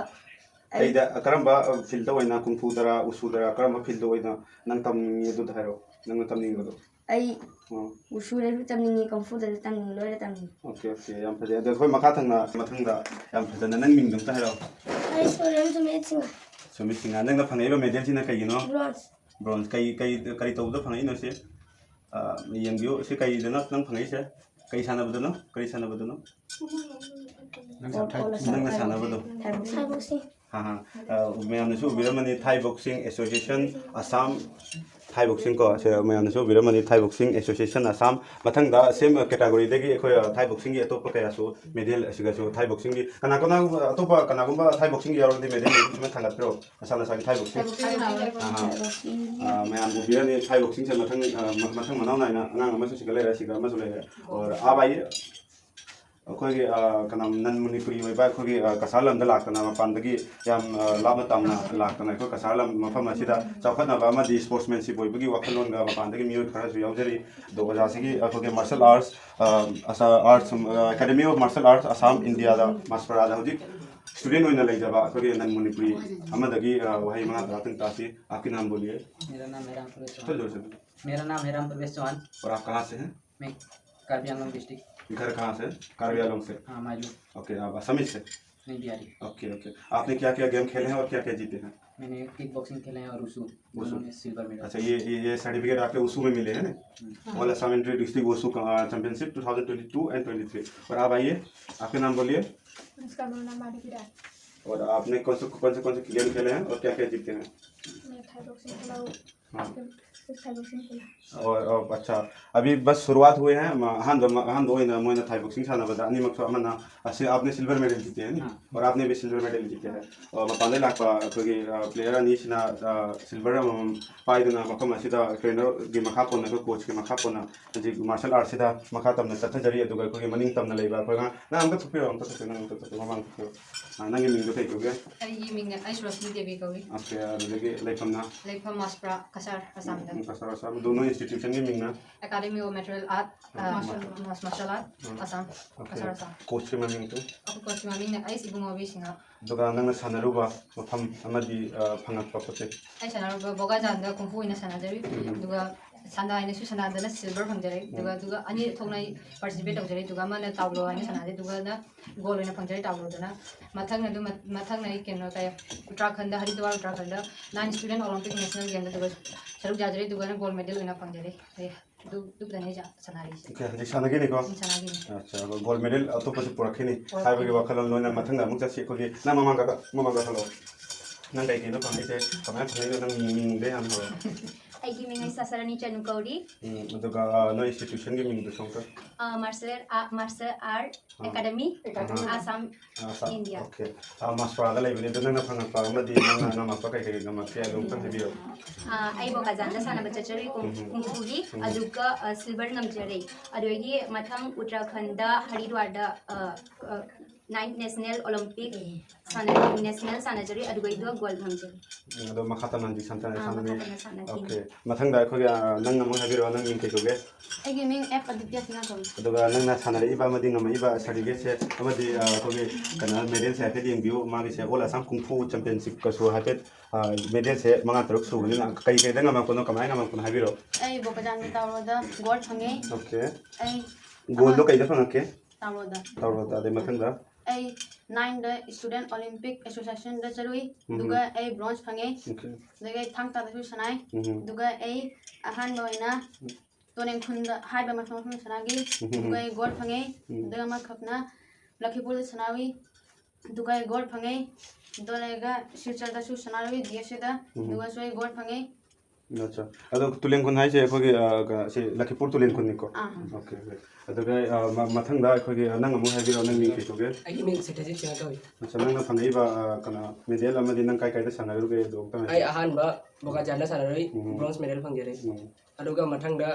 ꯑꯩ ꯀꯩꯗ, ꯀꯔꯝꯕ, ꯑ, field ꯗ ꯑꯣꯏꯅ, ꯀꯨꯡꯐꯨꯗꯔꯥ, ꯎꯁꯨꯗꯔꯥ, ꯀꯔꯝꯕ field ꯗ ꯑꯣꯏꯅ ꯅꯪ ꯇꯝꯅꯤꯡꯉꯤ? ꯑꯗꯨꯗ ꯍꯥꯏꯔꯛꯑꯣ, ꯅꯪꯅ ꯇꯝꯅꯤꯡꯕꯗꯣ꯫ ꯑꯩ ꯑꯣ꯫ ꯋꯨꯁꯨꯗꯁꯨ ꯇꯝꯅꯤꯡꯉꯤ, ꯀꯣꯡꯐꯨꯗꯁꯨ ꯇꯝꯅꯤꯡꯉꯤ, ꯂꯣꯏꯅ ꯇꯝꯅꯤꯡꯉꯤ꯫ ꯑꯣꯀꯦ, ꯑꯣꯀꯦ, ꯌꯥꯝ ꯐꯖꯩ꯫ ꯑꯗꯣ ꯑꯩꯈꯣꯏ ꯃꯈꯥ ꯊꯪꯅ, ꯃꯊꯪꯗ ꯌꯥꯝ ꯐꯖꯅ ꯅꯪ ꯃꯤꯡꯗꯣ ꯑꯝꯇ ꯍꯥꯏꯔꯛꯑꯣ꯫ ꯑꯩ ꯁꯣꯔꯦꯟ ꯁꯨꯃꯤꯠ ꯁꯤꯡꯍ꯫ ꯁꯨꯃꯤꯠ ꯁꯤꯡꯍ, ꯅꯪꯅ ꯐꯪꯉꯛꯏꯕ medal ꯁꯤꯅ ꯀꯩꯒꯤꯅꯣ? Bronze꯫ Bronze꯫ ꯀꯩ, ꯀꯩ, ꯀꯔꯤ ꯇꯧꯕꯗ ꯐꯪꯉꯛꯏꯅꯣ ꯁꯤ? ꯑ, ꯌꯦꯡꯕꯤꯌꯨ, ꯁꯤ ꯀꯩꯗꯅꯣ ꯅꯪ ꯐꯪꯉꯛꯏꯁꯦ? ꯀꯩ ꯁꯥꯟꯅꯕꯗꯅꯣ? ꯀꯔꯤ ꯁꯥꯟꯅꯕꯗꯅꯣ? ꯅꯪ ꯁꯥꯟꯅ-, ꯅꯪꯅ ꯁꯥꯟꯅꯕꯗꯣ? Thai boxing꯫ ꯍꯥ, ꯍꯥ꯫ ꯑ, ꯃꯌꯥꯝꯅꯁꯨ ꯎꯕꯤꯔꯝꯃꯅꯤ, Thai Boxing Association Assam, ꯊꯥꯏ ꯕꯣꯛꯁꯤꯡ ꯀꯣ, ꯁꯦ ꯃꯌꯥꯝꯅꯁꯨ ꯎꯕꯤꯔꯝꯃꯅꯤ, ꯊꯥꯏ ꯕꯣꯛꯁꯤꯡ ꯑꯦꯁꯣꯁꯤꯌꯦꯁꯟ ꯑꯁꯥꯝ꯫ ꯃꯊꯪꯗ ꯁꯦꯝ ꯀꯦꯇꯥꯒꯣꯔꯤꯗꯒꯤ ꯑꯩꯈꯣꯏ, ꯑ, ꯊꯥꯏ ꯕꯣꯛꯁꯤꯡꯒꯤ ꯑꯇꯣꯞꯄ ꯀꯌꯥꯁꯨ ꯃꯦꯗꯦꯜ ꯑꯁꯤꯒꯁꯨ ꯊꯥꯏ ꯕꯣꯛꯁꯤꯡꯒꯤ ꯀꯅꯥ ꯀꯅꯥꯒꯨꯝꯕ, ꯑꯇꯣꯞꯄ ꯀꯅꯥꯒꯨꯝꯕ ꯊꯥꯏ ꯕꯣꯛꯁꯤꯡꯒꯤ ꯌꯥꯎꯔꯒꯗꯤ ꯃꯦꯗꯦꯜ ꯁꯨꯃꯥꯏꯅ ꯊꯥꯡꯒꯠꯄꯤꯔꯣ, ꯃꯁꯥ ꯃꯁꯥꯒꯤ ꯊꯥꯏ ꯕꯣꯛꯁꯤꯡ꯫ ꯊꯥꯏ ꯕꯣꯛꯁꯤꯡ ꯍꯥꯏꯕ꯫ ꯑꯍꯥ꯫ ꯑ, ꯃꯌꯥꯝ ꯎꯕꯤꯔꯅꯤ, ꯊꯥꯏ ꯕꯣꯛꯁꯤꯡꯁꯦ ꯃꯊꯪ, ꯑ, ꯃ-, ꯃꯊꯪ ꯃꯅꯥꯎ ꯅꯥꯏꯅ ꯑꯉꯥꯡ ꯑꯃꯁꯨ ꯁꯤꯒ ꯂꯩꯔꯦ, ꯁꯤꯒ ꯑꯃꯁꯨ ꯂꯩꯔꯦ꯫ ꯑꯣꯔ ꯑꯥ ꯚꯥꯏ, ꯑꯩꯈꯣꯏꯒꯤ, ꯑ, ꯀꯩꯅꯣ, ꯅꯟ ꯃꯅꯤꯄꯨꯔꯤ ꯑꯣꯏꯕ ꯑꯩꯈꯣꯏꯒꯤ, ꯑ, ꯀꯁꯥꯔ ꯂꯝꯗ ꯂꯥꯛꯇꯅ, ꯃꯄꯥꯟꯗꯒꯤ ꯌꯥꯝ, ꯑ, ꯂꯥꯞꯅ ꯇꯥꯝꯅ ꯂꯥꯛꯇꯅ ꯑꯩꯈꯣꯏ ꯀꯁꯥꯔ ꯂꯝ ꯃꯐꯝ ꯑꯁꯤꯗ ꯆꯥꯎꯈꯠꯅꯕ ꯑꯃꯗꯤ ꯁ꯭ꯄꯣꯔꯠꯁꯃꯦꯟꯁꯤꯞ ꯑꯣꯏꯕꯒꯤ ꯋꯥꯈꯜꯂꯣꯟꯒ ꯃꯄꯥꯟꯗꯒꯤ ꯃꯤꯑꯣꯏ ꯈꯔꯁꯨ ꯌꯥꯎꯖꯔꯤ꯫ ꯑꯗꯣ ꯑꯣꯖꯥꯁꯤꯒꯤ ꯑꯩꯈꯣꯏꯒꯤ ꯃꯥꯔꯁꯦꯜ ꯑꯥꯔꯠꯁ, ꯑ, ꯑꯁꯥ-, ꯑꯥꯔꯠꯁ, ꯑ, academy of martial arts Assam ꯏꯟꯗꯤꯌꯥꯗ ꯃꯥꯁꯄꯔꯥꯗ ꯍꯧꯖꯤꯛ ꯁ꯭ꯇꯨꯗꯦꯟ ꯑꯣꯏꯅ ꯂꯩꯖꯕ ꯑꯩꯈꯣꯏꯒꯤ ꯅꯟ ꯃꯅꯤꯄꯨꯔꯤ ꯑꯃꯗꯒꯤ, ꯑ, ꯋꯥꯍꯩ ꯃꯉꯥ ꯇꯔꯥ ꯇꯪ ꯇꯥꯁꯤ꯫ आपके नाम बोलिए। मेरा नाम है राम प्रवेश चौहान। थोड़ा जोर से बोलो। मेरा नाम है राम प्रवेश चौहान। और आप कहाँ से हैं? मैं कार्बी आंगलोंग डिस्ट्रिक्ट। घर कहाँ से? कार्बी आंगलोंग से। हाँ, माइलू। ओके, आप असमीज से? नहीं, बिहारी। Okay, okay. आपने क्या क्या गेम खेले हैं और क्या क्या जीते हैं? मैंने किक बॉक्सिंग खेले हैं और वुशु, वुशु। दोनों में सिल्वर मेडल। अच्छा, ये, ये, ये सर्टिफिकेट आपके वुशु में मिले हैं ना? हम्म। All Assam inter district wushu का, championship two thousand twenty two and twenty three. और आप आइए, आपका नाम बोलिए। उसका मेरा नाम आदित्य राय। और आपने कौन से, कौन से, कौन से गेम खेले हैं और क्या क्या जीते हैं? मैं थाई बॉक्सिंग खेला हूँ। हाँ। उसके, उसके थाई बॉक्सिंग खेला। और, और अच्छा, अभी बस शुरुआत हुई है, म-, ꯑꯍꯥꯟꯕ, ꯑꯍꯥꯟꯕ ꯑꯣꯏꯅ ꯃꯣꯏꯅ ꯊꯥꯏ ꯕꯣꯛꯁꯤꯡ ꯁꯥꯟꯅꯕꯗ ꯑꯅꯤꯃꯛꯁꯨ ꯑꯃꯅ ꯑꯁꯤ, आपने सिल्वर मेडल जीते हैं ना? हाँ। और आपने भी सिल्वर मेडल जीते हैं। और ꯃꯄꯥꯟꯗ ꯂꯥꯛꯄ ꯑꯩꯈꯣꯏꯒꯤ, ꯑ, ꯄ꯭ꯂꯦꯌꯔ ꯑꯅꯤꯁꯤꯅ, ꯑ, ꯁꯤꯜꯚꯔ ꯑꯃꯃꯝ ꯄꯥꯏꯗꯨꯅ ꯃꯐꯝ ꯑꯁꯤꯗ ꯇ꯭ꯔꯦꯅꯔꯒꯤ ꯃꯈꯥ ꯄꯣꯟꯅ, ꯑꯩꯈꯣꯏ ꯀꯣꯆꯀꯤ ꯃꯈꯥ ꯄꯣꯟꯅ ꯍꯧꯖꯤꯛ ꯃꯥꯔꯁꯦꯜ ꯑꯥꯔꯠꯁꯤꯗ ꯃꯈꯥ ꯇꯝꯅ ꯆꯠꯊꯖꯔꯤ꯫ ꯑꯗꯨꯒ ꯑꯩꯈꯣꯏꯒꯤ ꯃꯅꯤꯡ ꯇꯝꯅ ꯂꯩꯕ ꯑꯩꯈꯣꯏ ꯑꯉꯥꯡ, ꯅꯪ ꯑꯝꯇ ꯊꯣꯛꯄꯤꯔꯣ, ꯑꯝꯇ ꯊꯣꯛꯄꯤꯔꯣ, ꯅꯪ ꯑꯝꯇ ꯊꯣꯛꯄꯤꯔꯣ, ꯃꯃꯥꯡ ꯊꯣꯛꯄꯤꯔꯣ꯫ ꯑ, ꯅꯪꯒꯤ ꯃꯤꯡꯗꯣ ꯀꯩ ꯀꯧꯒꯦ? ꯑꯩꯒꯤ ꯃꯤꯡꯅ ꯑꯩꯁ ꯔꯣꯁꯅꯤ ꯗꯦꯕꯤ ꯀꯧꯏ꯫ ꯑꯣꯀꯦ, ꯑꯗꯨꯗꯒꯤ ꯂꯩꯐꯝꯅ? ꯂꯩꯐꯝ ꯃꯥꯁꯄ꯭ꯔꯥ, ꯀꯁꯥꯔ, ꯑꯁꯥꯝꯗ꯫ ꯎꯝ, ꯀꯁꯥꯔ, ꯑꯁꯥꯝ꯫ ꯑꯗꯣ ꯅꯣꯏ ꯏꯟꯁꯇꯤꯇ꯭ꯌꯨꯁꯟꯒꯤ ꯃꯤꯡꯅ? ꯑꯦꯀꯥꯗꯃꯤ ꯑꯣꯐ ꯃꯥꯔꯁꯦꯜ ꯑꯥꯔꯠ, ꯑ, ꯎꯝ꯫ ꯃꯥꯔꯁꯦꯜ, ꯃꯥꯔꯁꯦꯜ ꯑꯥꯔꯠ, ꯎꯝ꯫ ꯑꯁꯥꯝ, ꯑꯣꯀꯦ꯫ ꯀꯁꯥꯔ, ꯑꯁꯥꯝ꯫ ꯀꯣꯆꯀꯤ ꯃꯃꯤꯡꯗꯨ? ꯑꯩꯈꯣꯏ ꯀꯣꯆꯀꯤ ꯃꯃꯤꯡꯅ ꯑꯩꯁ ꯏꯕꯨꯡꯉꯣ ꯕꯤ ꯁꯤꯡꯍ꯫ ꯑꯗꯨꯒ ꯅꯪꯅ ꯁꯥꯟꯅꯔꯨꯕ ꯃꯐꯝ ꯑꯃꯗꯤ, ꯑ, ꯐꯪꯉꯛꯄ ꯄꯣꯠ ꯆꯩ? ꯑꯩ ꯁꯥꯟꯅꯔꯨꯕ ꯕꯣꯒꯥꯖꯥꯟꯗ ꯀꯨꯝꯐꯨ ꯑꯣꯏꯅ ꯁꯥꯟꯅꯖꯔꯤ꯫ ꯎꯝ꯫ ꯑꯗꯨꯒ ꯁꯥꯟꯅ ꯍꯥꯏꯅꯁꯨ ꯁꯥꯟꯅꯗꯅ ꯁꯤꯜꯚꯔ ꯐꯪꯖꯔꯦ꯫ ꯑꯗꯨꯒ, ꯎꯝ꯫ ꯑꯗꯨꯒ ꯑꯅꯤ ꯊꯣꯛꯅ ꯑꯩ ꯄꯥꯔꯇꯤꯁꯤꯄꯦꯠ ꯇꯧꯖꯔꯦ꯫ ꯑꯗꯨꯒ ꯑꯃꯅ ꯇꯥꯎꯂꯣ ꯍꯥꯏꯅ ꯁꯥꯟꯅꯖꯩ꯫ ꯑꯗꯨꯒꯅ ꯒꯣꯜ ꯑꯣꯏꯅ ꯐꯪꯖꯔꯦ ꯇꯥꯎꯂꯣꯗꯨꯅ꯫ ꯃꯊꯪꯅ ꯑꯗꯨꯝ, ꯃꯊꯪꯅ ꯑꯩ ꯀꯩꯅꯣ ꯇꯧ-, Uttarakhand, Haridwar Uttarakhand nine student olympic national ꯒꯦꯝꯗ ꯑꯗꯨꯒ ꯁꯔꯨꯛ ꯌꯥꯖꯔꯦ꯫ ꯑꯗꯨꯒꯅ ꯒꯣꯜ ꯃꯦꯗꯜ ꯑꯣꯏꯅ ꯐꯪꯖꯔꯦ꯫ ꯑꯦ, ꯑꯗꯨ, ꯑꯗꯨꯗꯅꯦ ꯑꯩ ꯁꯥꯟꯅꯔꯤꯁꯦ꯫ ꯑꯣꯀꯦ, ꯍꯧꯖꯤꯛ ꯁꯥꯟꯅꯈꯤꯅꯤꯀꯣ? ꯎꯝ, ꯁꯥꯟꯅꯈꯤꯅꯤ꯫ ꯑꯠꯆꯥ, ꯑꯗꯣ ꯒꯣꯜ ꯃꯦꯗꯜ ꯑꯇꯣꯞꯄꯁꯨ ꯄꯨꯔꯛꯈꯤꯅꯤ ꯄꯨꯔꯛꯈꯤꯅꯤ꯫ ꯍꯥꯏꯕꯒꯤ ꯋꯥꯈꯜꯂꯣꯟ ꯂꯣꯏꯅ ꯃꯊꯪꯗ ꯑꯃꯨꯛ ꯆꯠꯁꯤ꯫ ꯑꯩꯈꯣꯏꯒꯤ, ꯅꯪ ꯃꯃꯥꯡꯗ, ꯃꯃꯥꯡꯗ ꯍꯜꯂꯛꯑꯣ꯫ ꯅꯪ ꯀꯩ ꯀꯩꯅꯣ ꯐꯪꯉꯛꯏꯁꯦ? ꯀꯃꯥꯏꯅ ꯐꯪꯉꯛꯏꯅꯣ? ꯅꯪ ꯃꯤꯡ, ꯃꯤꯡꯗ ꯌꯥꯝ ꯍꯧꯔꯦ꯫ ꯑꯩꯒꯤ ꯃꯤꯡ ꯑꯩ ꯁꯥꯁꯔꯥꯅꯤ ꯆꯅꯨ ꯀꯧꯔꯤ꯫ ꯎꯝ, ꯑꯗꯨꯒ, ꯑ, ꯅꯣꯏ institutionꯒꯤ ꯃꯤꯡꯗꯨꯁꯨ ꯑꯃꯨꯛꯇ? ꯑ, martial art, martial art ꯑꯥ꯫ Academy, ꯑꯥ, ꯑꯁꯥꯝ, ꯑꯥ, ꯑꯁꯥꯝ, India꯫ Okay꯫ ꯑ, ꯃꯥꯁꯄꯥꯔꯥꯗ ꯂꯩꯕꯅꯦ, ꯑꯗꯣ ꯅꯪꯅ ꯐꯪꯉꯛꯄ ꯑꯃꯗꯤ ꯅꯪꯅ ꯉꯝꯃꯛꯄ ꯀꯩ ꯀꯩ ꯉꯝꯃꯛꯀꯦ, ꯑꯗꯨ ꯑꯃꯨꯛꯇꯪ ꯍꯥꯏꯕꯤꯌꯨ꯫ ꯑ, ꯑꯩ ꯕꯣꯀꯥꯖꯥꯟꯗ ꯁꯥꯟꯅꯕ ꯆꯠꯆꯔꯨꯏ, ꯀꯨꯡ-, ꯎꯝ꯫ ꯀꯨꯡꯐꯨꯒꯤ, ꯎꯝ꯫ ꯑꯗꯨꯒ, ꯑ, silver ꯉꯝꯖꯔꯦ꯫ ꯑꯗꯨꯗꯒꯤ ꯃꯊꯪ ꯎꯠꯇꯔꯥꯈꯟꯗ, ꯍꯔꯤꯗ꯭ꯋꯥꯔꯗ, ꯑ, ꯑ, ninth National Olympic ꯁꯥꯟꯅ-, national ꯁꯥꯟꯅꯖꯔꯨꯏ, ꯑꯗꯨꯒ ꯑꯩꯗꯣ gold ꯉꯝꯖꯔꯦ꯫ ꯎꯝ, ꯑꯗꯣ ꯃꯈꯥ ꯇꯝꯅ ꯍꯧꯖꯤꯛ ꯁꯥꯟꯅ-, ꯑꯥ, ꯁꯥꯟꯅꯔꯤ? ꯃꯈꯥ ꯇꯝꯅ ꯁꯥꯟꯅꯈꯤ꯫ Okay꯫ ꯃꯊꯪꯗ ꯑꯩꯈꯣꯏꯒꯤ, ꯑ, ꯅꯪ ꯑꯃꯨꯛ ꯍꯥꯏꯕꯤꯔꯛꯑꯣ, ꯅꯪ ꯃꯤꯡ ꯀꯩ ꯀꯧꯒꯦ? ꯑꯩꯒꯤ ꯃꯤꯡ ꯑꯦꯐ ꯑꯗꯤꯇ꯭ꯌ ꯁꯤꯡꯍ ꯀꯧꯏ꯫ ꯑꯗꯨꯒ ꯅꯪꯅ ꯁꯥꯟꯅꯔꯛꯏꯕ ꯑꯃꯗꯤ ꯉꯝꯃꯛꯏꯕ certificateꯁꯦ ꯑꯃꯗꯤ, ꯑ, ꯑꯩꯈꯣꯏꯒꯤ ꯀꯩꯅꯣ medalꯁꯦ ꯍꯥꯏꯐꯦꯠ ꯌꯦꯡꯕꯤꯌꯨ꯫ ꯃꯥꯒꯤꯁꯦ All Assam Kung Fu Championshipꯀꯁꯨ ꯍꯥꯏꯐꯦꯠ, ꯑ, medalꯁꯦ ꯃꯉꯥ ꯇꯔꯨꯛ ꯁꯨꯕꯅꯤꯅ ꯀꯩ ꯀꯩꯗ ꯉꯝꯃꯛꯄꯅꯣ, ꯀꯃꯥꯏꯅ ꯉꯝꯃꯛꯄꯅꯣ ꯍꯥꯏꯕꯤꯔꯛꯑꯣ꯫ ꯑꯩ ꯕꯣꯀꯥꯖꯥꯟꯗ ꯇꯥꯎꯔꯣꯗ gold ꯐꯪꯉꯦ꯫ Okay꯫ ꯑꯩ Goldꯗꯣ ꯑꯃ ꯀꯩꯗ ꯐꯪꯉꯛꯀꯦ? ꯇꯥꯎꯔꯣꯗ꯫ ꯇꯥꯎꯔꯣꯗ꯫ ꯑꯗꯩ ꯃꯊꯪꯗ? ꯑꯩ nineꯗ Student Olympic Associationꯗ ꯆꯠꯂꯨꯏ, ꯎꯝ꯫ ꯑꯗꯨꯒ ꯑꯩ bronze ꯐꯪꯉꯦ꯫ Okay꯫ ꯑꯗꯨꯒ ꯑꯩ ꯊꯥꯡ ꯇꯥꯗꯁꯨ ꯁꯥꯟꯅꯩ, ꯎꯝ꯫ ꯑꯗꯨꯒ ꯑꯩ ꯑꯍꯥꯟꯕ ꯑꯣꯏꯅ ꯎꯝ꯫ ꯇꯣꯔꯦꯡꯈꯨꯟꯗ ꯍꯥꯏꯕ ꯃꯐꯝ ꯑꯃ ꯁꯥꯟꯅꯈꯤ, ꯎꯝ꯫ ꯑꯗꯨꯒ ꯑꯩ gold ꯐꯪꯉꯦ꯫ ꯎꯝ꯫ ꯑꯗꯨꯒ ꯑꯃꯈꯛꯅ ꯂꯈꯤꯄꯨꯔꯗ ꯁꯥꯟꯅꯔꯨꯏ, ꯑꯗꯨꯒ ꯑꯩ gold ꯐꯪꯉꯦ꯫ ꯑꯗꯨ ꯂꯩꯔꯒ ꯁꯤꯜꯆꯔꯗꯁꯨ ꯁꯥꯟꯅꯔꯨꯏ, ꯗꯤ ꯑꯦꯁ ꯁꯤꯗ, ꯎꯝ꯫ ꯑꯗꯨꯒꯁꯨ ꯑꯩ gold ꯐꯪꯉꯦ꯫ ꯑꯠꯆꯥ꯫ ꯑꯗꯣ ꯇꯨꯂꯦꯡꯈꯨꯟ ꯍꯥꯏꯁꯦ ꯑꯩꯈꯣꯏꯒꯤ, ꯑ, ꯀ-, ꯁꯤ ꯂꯈꯤꯄꯨꯔ ꯇꯨꯂꯦꯡꯈꯨꯟꯅꯤꯀꯣ? ꯑꯥ꯫ Okay, okay꯫ ꯑꯗꯨꯒ, ꯑ, ꯃ-, ꯃꯊꯪꯗ ꯑꯩꯈꯣꯏꯒꯤ, ꯑ, ꯅꯪ ꯑꯃꯨꯛ ꯍꯥꯏꯕꯤꯔꯛꯑꯣ, ꯅꯪ ꯃꯤꯡ ꯀꯩ ꯀꯧꯒꯦ? ꯑꯩꯒꯤ ꯃꯤꯡ ꯁꯇ꯭ꯌꯖꯤꯠ ꯁꯤꯡꯍ ꯀꯧꯏ꯫ ꯑꯠꯆꯥ, ꯅꯪꯅ ꯐꯪꯉꯛꯏꯕ, ꯑ, ꯀꯩꯅꯣ, medal ꯑꯃꯗꯤ ꯅꯪ ꯀꯥꯏ ꯀꯥꯏꯗ ꯁꯥꯟꯅꯔꯨꯒꯦ, ꯑꯗꯨ ꯑꯃꯨꯛꯇꯪ ꯑꯩ ꯍꯥꯏꯕꯤꯔꯛꯑꯣ꯫ ꯑꯍꯥꯟꯕ ꯕꯣꯀꯥꯖꯥꯟꯗ ꯁꯥꯟꯅꯔꯨꯏ, ꯎꯝ꯫ Bronze medal ꯐꯪꯖꯔꯦ꯫ ꯎꯝ꯫ ꯑꯗꯨꯒ ꯃꯊꯪꯗ